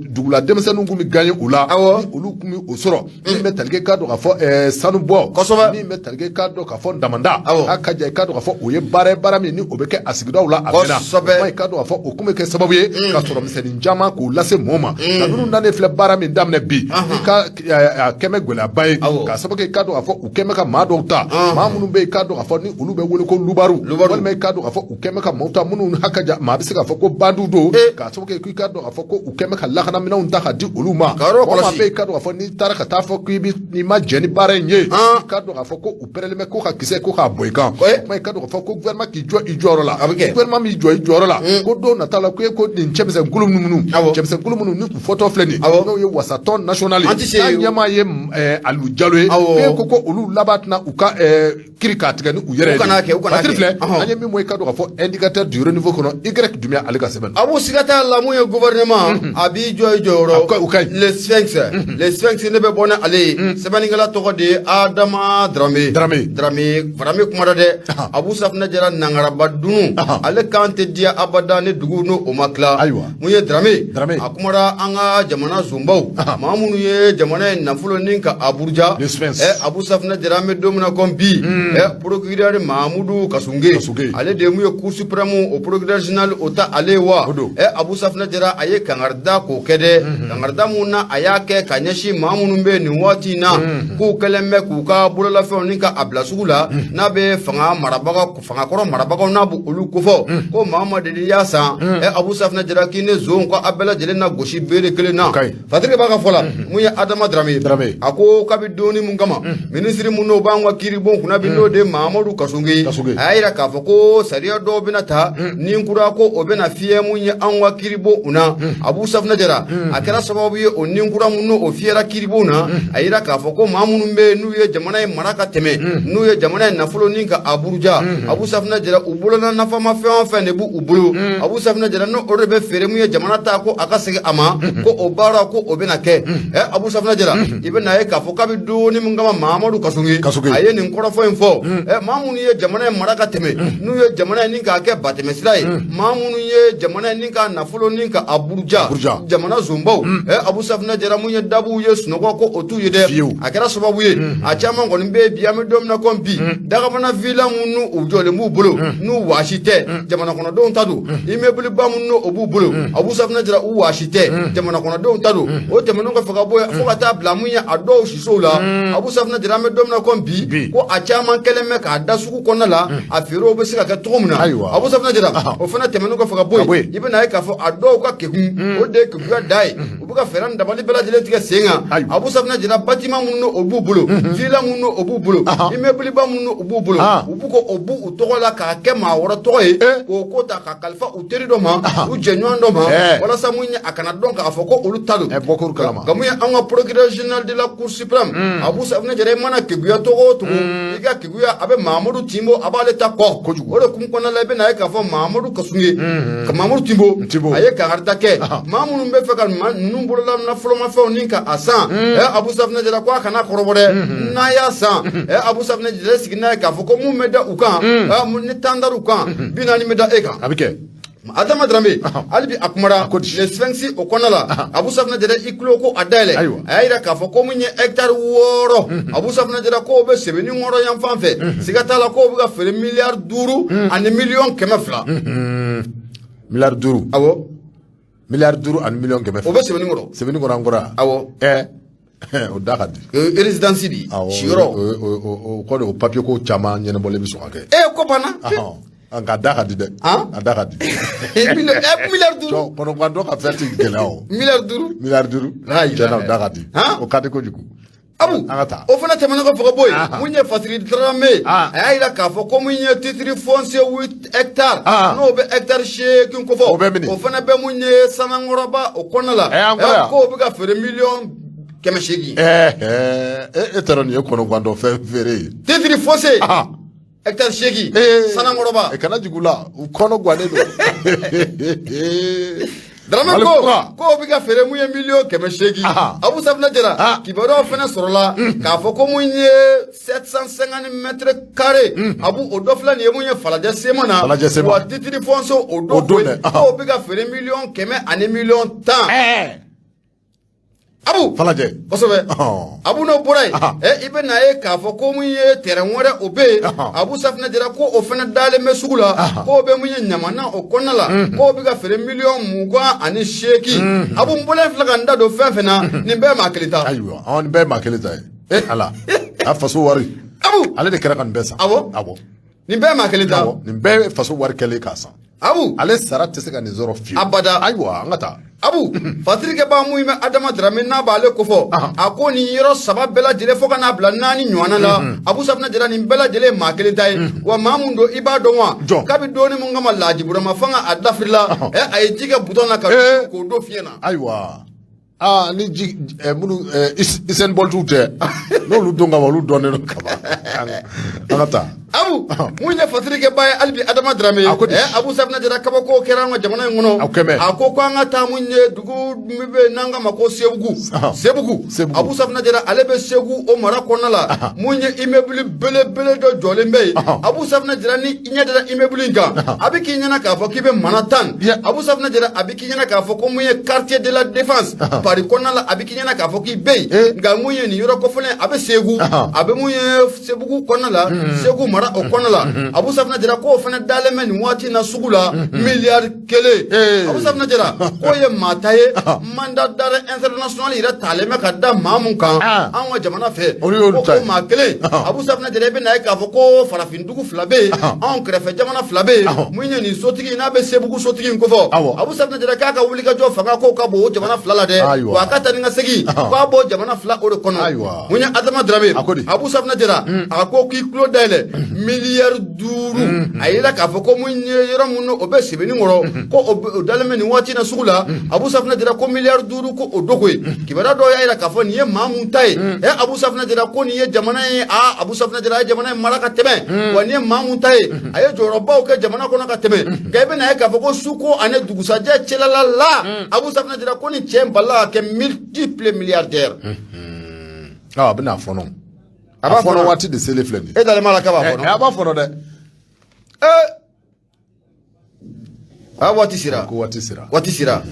dugula denmisɛnninw tun bɛ gagner u la, ni olu tun bɛ o sɔrɔ, min bɛ tali kɛ i k'a dɔn k'a fɔ sanu bɔ, Kosɛbɛ. min bɛ tali kɛ i k'a dɔn k'a fɔ damanda, Awɔ. a ka ja i k'a dɔn k'a fɔ o ye baara ye, baara min ni o bɛ kɛ a sigidaw la a mɛnna. Kosɛbɛ. O kuma, i k'a dɔn k'a fɔ o tun bɛ kɛ sababu ye ka sɔrɔ misɛnnin caman k'o lase mɔgɔw ma. Nka ninnu nanen filɛ baara min daminɛ bi, i ka a kɛn bɛ gɛlɛyaba ye, k'a sababu kɛ i k'a dɔn k'a fɔ u kɛn bɛ ka maa dɔw ta, maa minnu bɛ yen i k'a dɔn k'a fɔ ni olu bɛ wele ko lubaru, walima i k'a dɔn k'a fɔ u kɛn bɛ ka maaw ta minnu haka ja maa bɛ se k'a fɔ ko bandiw don, k'a sababu kɛ k'i k'a dɔn k'a fɔ ko u kɛn bɛ ka lakanaminɛnw ta ka di olu ma. Ka yɔrɔ Mɔgɔ maa kɔlɔsi. bɛ yen i k'a dɔn k'a fɔ n'i taara ka taa fɔ k'i bɛ n'i ma jɛn ni baara baara in ye, i k'a dɔn k'a fɔ ko u pɛrɛlen bɛ ko ka kisɛ ko k'a bɔ i kan. O kuma, i k'a dɔn k'a fɔ ko gouvernement k'i jɔ i jɔyɔrɔ la. A bɛ kɛ. Gouvernement m'i jɔ i jɔyɔrɔ la, ko don nata la, ko e ko nin cɛmisɛnkulu minnu, cɛmisɛnkulu minnu ni u fɔtɔ filɛ nin, n'o ye wasatɔn national ye, An tɛ se n'a ɲɛmaa ye Aliou Diallo ye, e ko ko olu laban tɛna u ka kiri k'a tigɛ ni u yɛrɛ ye. U kana kɛ, u kana Patiri kɛ. filɛ, an ye min bɔ, i k'a dɔn k'a fɔ indicateur du renouveau kɔnɔ, Y Doumbia ale ka sɛbɛn don. Abu, siga t'a la, mun ye gouvernement a b'i jɔ i jɔyɔrɔ. O ka ɲi. Le Sphinx, le Sphinx, ne bɛ bɔ ni ale ye. Sɛbɛnnikɛla tɔgɔ de ye Adama Dramé. Dramé. Dramé, Dramé kumara dɛ. Abu Safunɛ Jara, nangaraba dunu, ale kan tɛ diya abada ni dugu n'o o ma tila. Mun ye Dramé? Dramé. A kumara an ka jamana zonbaw, maa minnu ye jamana in nafolo ni ka a buruja. Le Sphinx. Abu Safunɛ Jara, an bɛ don min na komi bi, procureur Mahamudu Kassogué, Kassogué. ale de ye mun ye Cour suprême, o procureur général, o ta ale ye wa. O don. Abu Safunɛ Jara, a ye kangarida k'o kɛ dɛ, kangarida mun na a y'a kɛ ka ɲɛsin maa minnu bɛ nin waati in na, k'u kɛlen bɛ k'u ka bololafɛnw ni ka a bila sugu la, n'a bɛ fanga marabaga, fangakɔrɔ marabagaw, n'a b'u olu kofɔ ko maa ma deli y'a san. Abu Safunɛ Jara k'i ne zon ko a bɛɛ lajɛlen na gosi bere kelen na. O ka ɲi. Fatigi b'a ka fɔ la, mun ye Adama Dramé? Dramé. A ko kabi donni mun kama, minisiri mun n'o b'an ka kiiribon kunna bi, n'o de ye Mahamadu Kassogué, Kassogué. a y'a yira k'a fɔ ko sariya dɔw bɛna ta ni kura, ko o bɛna fiyɛ mun ye an ka kiiribon kunna. Abu Safunɛ Jara, a kɛra sababu ye, o ni kura mun n'o fiyɛra kiiribon na, a yira k'a fɔ ko maa minnu bɛ yen n'u ye jamana in mara ka tɛmɛ, n'u ye jamana in nafolo ni ka a buruja, Abu Safunɛ Jara, u bolola nafama fɛn o fɛn de b'u bolo, Abu Safunɛ Jara, n'o o de bɛ feere mun ye jamana ta ko a ka segin a ma, ko o baara ko o bɛna kɛ. Abu Safunɛ Jara, i bɛ na ye k'a fɔ kabi donni mun kama Mahamadu Kassogué Kassogué. a ye nin kɔrɔfɔ in fɔ, maa minnu ye jamana in mara ka tɛmɛ, n'u ye jamana in ni k'a kɛ batɛmɛsira ye, maa minnu ye jamana in ni k'a nafolo ni ka a buruja, Buruja. jamana zonbaw, Abu Safunɛ Jara, mun ye dabuw ye sunɔgɔ ko o t'u ye dɛ. Fiyewu. A kɛra sababu ye, a caman kɔni bɛ yen bi, an bɛ don min na komi bi, dagabana villa minnu u jɔlen b'u bolo, n'u waasi tɛ, jamana kɔnɔdenw ta don. Immeuble ba minnu o b'u bolo, Abu Safunɛ Jara, u waasi tɛ, jamana kɔnɔdenw ta don. O tɛmɛnen kɔfɛ ka bɔ yen, fo ka taa bila mun ye a dɔw sisow la, Abu Safunɛ Jara, an bɛ don min na komi bi, Bi. ko a caman kɛlen bɛ k'a da sugu kɔnɔna la, a feerew bɛ se ka kɛ cogo min na. Abu Safunɛ Jara, o fana tɛmɛnen kɔfɛ ka Ka bɔ bɔ yen, yen. i bɛna ye k'a fɔ a dɔw ka kekun, o de ye kekuya da ye, u bɛ ka fɛɛrɛ ni dabali bɛɛ lajɛlen tigɛ sen kan. Abu Safunɛ Jara, bâtiment minnu o b'u bolo, villa minnu o b'u bolo, immeuble ba minnu o b'u bolo, u b'u ko o b'u u tɔgɔ la k'a kɛ maa wɛrɛ tɔgɔ ye, k'o ko ta ka kalifa u teri dɔ ma, u jɛɲɔgɔn dɔ ma, walasa mun ye a kana dɔn k'a fɔ ko olu ta don. Bɔkuru kalama. Nka mun ye an ka procureur général de la Cour suprême, Abu Safunɛ Jara, i mana keguya togo o togo, i ka keguya a bɛ Mahamadu Timbo, a b'ale ta kɔ. Kojugu. O de kun kɔnɔna la, i bɛna ye k'a fɔ Mahamadu Kassogué ka Mahamadu Timbo, Timbo. a ye kangarida kɛ maa minnu bɛ fɛ ka ninnu bolola nafolomafɛnw ni ka a san. Abu Safunɛ Jara ko a kana kɔrɔbɔ dɛ, n'a y'a san, Abu Safunɛ Jara sigi n'a ye k'a fɔ ko mun bɛ da u kan, ni tan dar'u kan, 40 bɛ da e kan. A bɛ kɛ. Adama Dramé hali bi a kumara ko di? Le Sphinx o kɔnɔna la, Abu Safunɛ Jara, i tulo ko a dayɛlɛ. A y'a yira k'a fɔ ko mun ye hectare 6, Abu Safunɛ Jara, k'o bɛ Sɛbɛnni yan fan fɛ, siga t'a la k'o bɛ ka feere miliyari 5 ani miliyɔn 200. Miliyari 5. Awɔ. Miliyari 5 ani miliyɔn 200. O bɛ Sɛbɛnni. Sɛbɛnni kɔrɔ an kɔrɔ yan. Awɔ. O da ka di. O ye résidence de ye, siyɔrɔ. O kɔni, o papier ko caman ɲɛnabɔlen bɛ sɔn ka kɛ. Ko banna. Nka a da ka di dɛ. A da ka di. Miliyari 5. Kɔnɔgan dɔ ka fɛn tɛ gɛlɛya o. Miliyari 5. Miliyari 5. La ilaha. Tiɲɛna, o da ka di. Han? O ka di kojugu. Abu, An ka taa. o fana tɛmɛnen kɔfɛ ka bɔ yen, mun ye Fasiri Dramé, a y'a yira k'a fɔ ko mun ye titre foncier 8 hectares, n'o bɛ hectare 8 kofɔ, O bɛ min? O fana bɛ mun ye Sanankɔrɔba o kɔnɔna la, An kɔrɔ yan. k'o bɛ ka feere miliyɔn 800. E t'a dɔn nin ye kɔnɔgan dɔ fɛn feere ye. Titre foncier hectare 8, Sanankɔrɔba. Kana jigin u la, u kɔnɔ gannen don. Dramé Mali ko kura. k'o bɛ ka feere mun ye miliyɔn 800. Abu Safunɛ Jara, kibaruyaw fana sɔrɔla k'a fɔ ko mun ye 750 mètres carrés, Abu, o dɔ filɛ nin ye mun ye Falajɛ Sema na. Falajɛ Sema. Wa titre foncier o O dɔ don koyi, dɛ, k'o bɛ ka feere miliyɔn 100 ani miliyɔn 10. Abu. Falajɛ. Kosɛbɛ. Abu, n'o bɔra yen, i bɛ na ye k'a fɔ ko mun ye terrain wɛrɛ o bɛ yen, Abu Safunɛ Jara, ko o fana dalen bɛ sugu la, k'o bɛ mun ye Ɲamana o kɔnɔna la, k'o bɛ ka feere miliyɔn 28. Abu, n bɔlen filɛ ka n da don fɛn fɛn na, nin bɛɛ maa kelen ta. Ayiwa, nin bɛɛ ye maa kelen ta ye. Ala, a faso wari. Abu. Ale de kɛra ka nin bɛɛ san. Awɔ. Awɔ. Nin bɛɛ maa kelen ta. Awɔ, nin bɛɛ ye faso wari kɛlen k'a san. Abu. Ale sara tɛ se ka nin sɔrɔ fiyewu. Abada. Ayiwa, an ka taa. Abu fasirikɛbaa mun bɛ Adama Darame n'a b'ale kofɔ, a ko nin yɔrɔ saba bɛɛ lajɛlen fo ka n'a bila naani ɲɔgɔnna la, Abu Safunɛ Jara, nin bɛɛ lajɛlen ye maa kelen ta ye. Wa maa mun don, i b'a dɔn wa? Jɔn? Kabi donni mun kama Laji Burama fanga a dafirila, a ye ji kɛ butɔn na ka k'o don fiɲɛ na. Ayiwa, aa, ni ji minnu Usain Boltw tɛ, n'olu don kama, olu dɔnnen don kama. An ka taa. Abu, mun ye fasirikɛbaa ye hali bi Adama Darame? A ko di? Abu Safunɛ Jara, kabako kɛra an ka jamana in kɔnɔ. A kɛmɛ. A ko an ka taa mun ye dugu min bɛ yen n'an k'a ma ko Sebugu. Sebugu. Sebugu. Abu Safunɛ Jara, ale bɛ Segu o mara kɔnɔna la. Mun ye immeuble belebele dɔ jɔlen bɛ yen. Abu Safunɛ Jara, ni i ɲɛ dara immeuble in kan, a bɛ k'i ɲɛna k'a fɔ k'i bɛ Manhattan. Abu Safunɛ Jara, a bɛ k'i ɲɛna k'a fɔ ko mun ye quartier de la Défense Paris kɔnɔna la, a bɛ k'i ɲɛna k'a fɔ k'i bɛ yen. Nka mun ye nin yɔrɔ kofɔlen, a bɛ Segu, a bɛ mun ye Sebugu kɔnɔna la, Segu mara o kɔnɔna la. Abu Safunɛ Jara k'o fana dalen bɛ nin waati in na sugu la miliyari 1. Abu Safunɛ Jara k'o ye maa ta ye, mandat d'arrêt international yɛrɛ talen bɛ ka da maa mun kan anw ka jamana fɛ, Olu y'olu ko ta ye. o maa kelen. Abu Safunɛ Jara, i bɛ na ye k'a fɔ ko farafin dugu fila bɛ yen, anw kɛrɛfɛ jamana fila bɛ yen. Mun ye nin sotigi n'a bɛ Sebugu sotigi in kofɔ, Abu Safunɛ Jara k'a ka wulikajɔ fanga ko ka bon o jamana fila la dɛ. Wa a ka taa ni ka segin k'a bɔ jamana fila o de kɔnɔ. Mun ye Adama Darame? A ko di? Abu Safunɛ Jara, a ko k'i tulo dayɛlɛ, miliyari 5, a yira k'a fɔ ko mun ye yɔrɔ mun o bɛ Sebenikɔrɔ, ko o dalen bɛ nin waati in na sugu la. Abu Safunɛ Jara ko miliyari 5 ko o dogo ye. Kibaruya dɔw y'a yira k'a fɔ nin ye maa mun ta ye. Abu Safunɛ Jara ko nin ye jamana ye, aa, Abu Safunɛ Jara a ye jamana in mara ka tɛmɛ, wa nin ye maa mun ta ye, a ye jɔyɔrɔbaw kɛ jamana kɔnɔ ka tɛmɛ. Nka i bɛna ye k'a fɔ ko suko ani dugusajɛ cɛlala la, Abu Safunɛ Jara ko nin cɛ in balila ka kɛ multiple milliardaire. A bɛna a fɔnɔ. A b'a a fɔnɔ fɔnɔ. Waati de selen filɛ nin ye. E dalen b'a la k'a b'a fɔnɔ? A b'a fɔnɔ dɛ. A waati sera. Ko waati sera. Waati sera.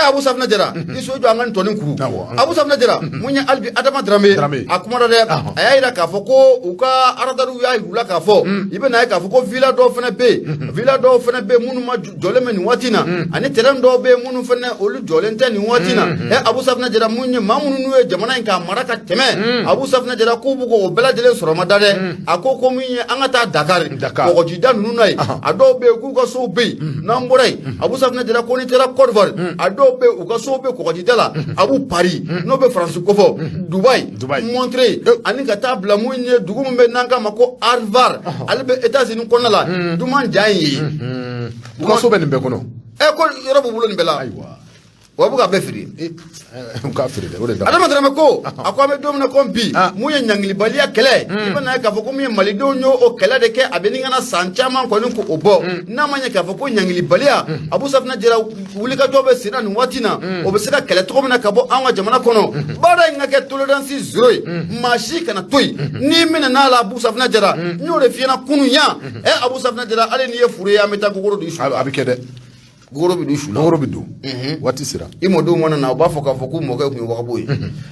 Abu Safunɛ Jara, i so jɔ, an ka nin tɔnin kuru. Awɔ. Abu Safunɛ Jara, mun ye hali bi Adama Darame? Darame. A kumana dɛ. A y'a yira k'a fɔ ko u ka aradariw y'a yir'u la k'a fɔ i bɛ na ye k'a fɔ ko villa dɔw fana bɛ yen, villa dɔw fana bɛ yen minnu ma jɔlen bɛ nin waati in na, ani terrain dɔw bɛ yen minnu fana olu jɔlen tɛ nin waati in na. Abu Safunɛ Jara, mun ye maa minnu n'u ye jamana in k'a mara ka tɛmɛ, Abu Safunɛ Jara k'u b'u k'o bɛɛ lajɛlen sɔrɔ ma da dɛ. A ko mun ye an ka taa Dakar, Dakar. kɔgɔjida ninnu na yen, a dɔw bɛ yen k'u ka sow bɛ yen. N'an bɔra yen, Abu Safunɛ Jara ko n'i taara Côte d'Ivoire, a dɔw bɛ yen u ka sow bɛ kɔgɔjida la. Abu Paris n'o bɛ Faransi kofɔ, Dubaï, Dubaï. Montreuil, ani ka taa bila mun ye dugu min bɛ n'an k'a ma ko Harvard, ale bɛ États-Unis kɔnɔna la, duman ja in ye. U ka so bɛ nin bɛɛ kɔnɔ. Ko yɔrɔ b'u bolo nin bɛɛ la. Ayiwa. Wa bɛ ka bɛɛ feere. U k'a feere dɛ, o de da. Adama Darame ko a ko an bɛ don min na komi bi, mun ye ɲangilibaliya kɛlɛ, i bɛna ye k'a fɔ ko mun ye malidenw ye o kɛlɛ de kɛ, a bɛ ni kana san caman kɔni ko o bɔ, n'a ma ɲɛ k'a fɔ ko ɲangilibaliya, Abu Safunɛ Jara, wulikajɔ bɛ sen na nin waati na, o bɛ se ka kɛlɛ cogo min na ka bɔ an ka jamana kɔnɔ, baara in ka kɛ tolérance zéro ye, maa si kana to yen n'i minɛ la. Abu Safunɛ Jara, n y'o de f'i ɲɛna kunun yan. Abu Safunɛ Jara, hali n'i ye furu ye, an bɛ taa gogoro don i su. A bɛ kɛ dɛ. Gogoro bɛ don i su la. Gogoro bɛ don, waati sera. I mɔdenw mana na, u b'a fɔ k'a fɔ k'u mɔkɛ tun ye wagabo ye.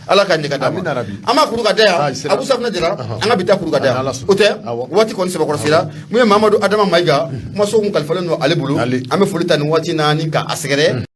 Ala ka ɲɛ ka d'a ma. Amina rabi. An b'a kuru ka da yan. Ah, sera. Abu Safunɛ Jara, an ka bi ta kuru ka da yan. Ala sɔnna. O tɛ waati kɔni sɛbɛkɔrɔ sera. Mun ye Mamadu Adama Mayiga, kumaso kun kalifalen don ale bolo. Ale. An bɛ foli ta nin waati na ni ka a sɛgɛrɛ.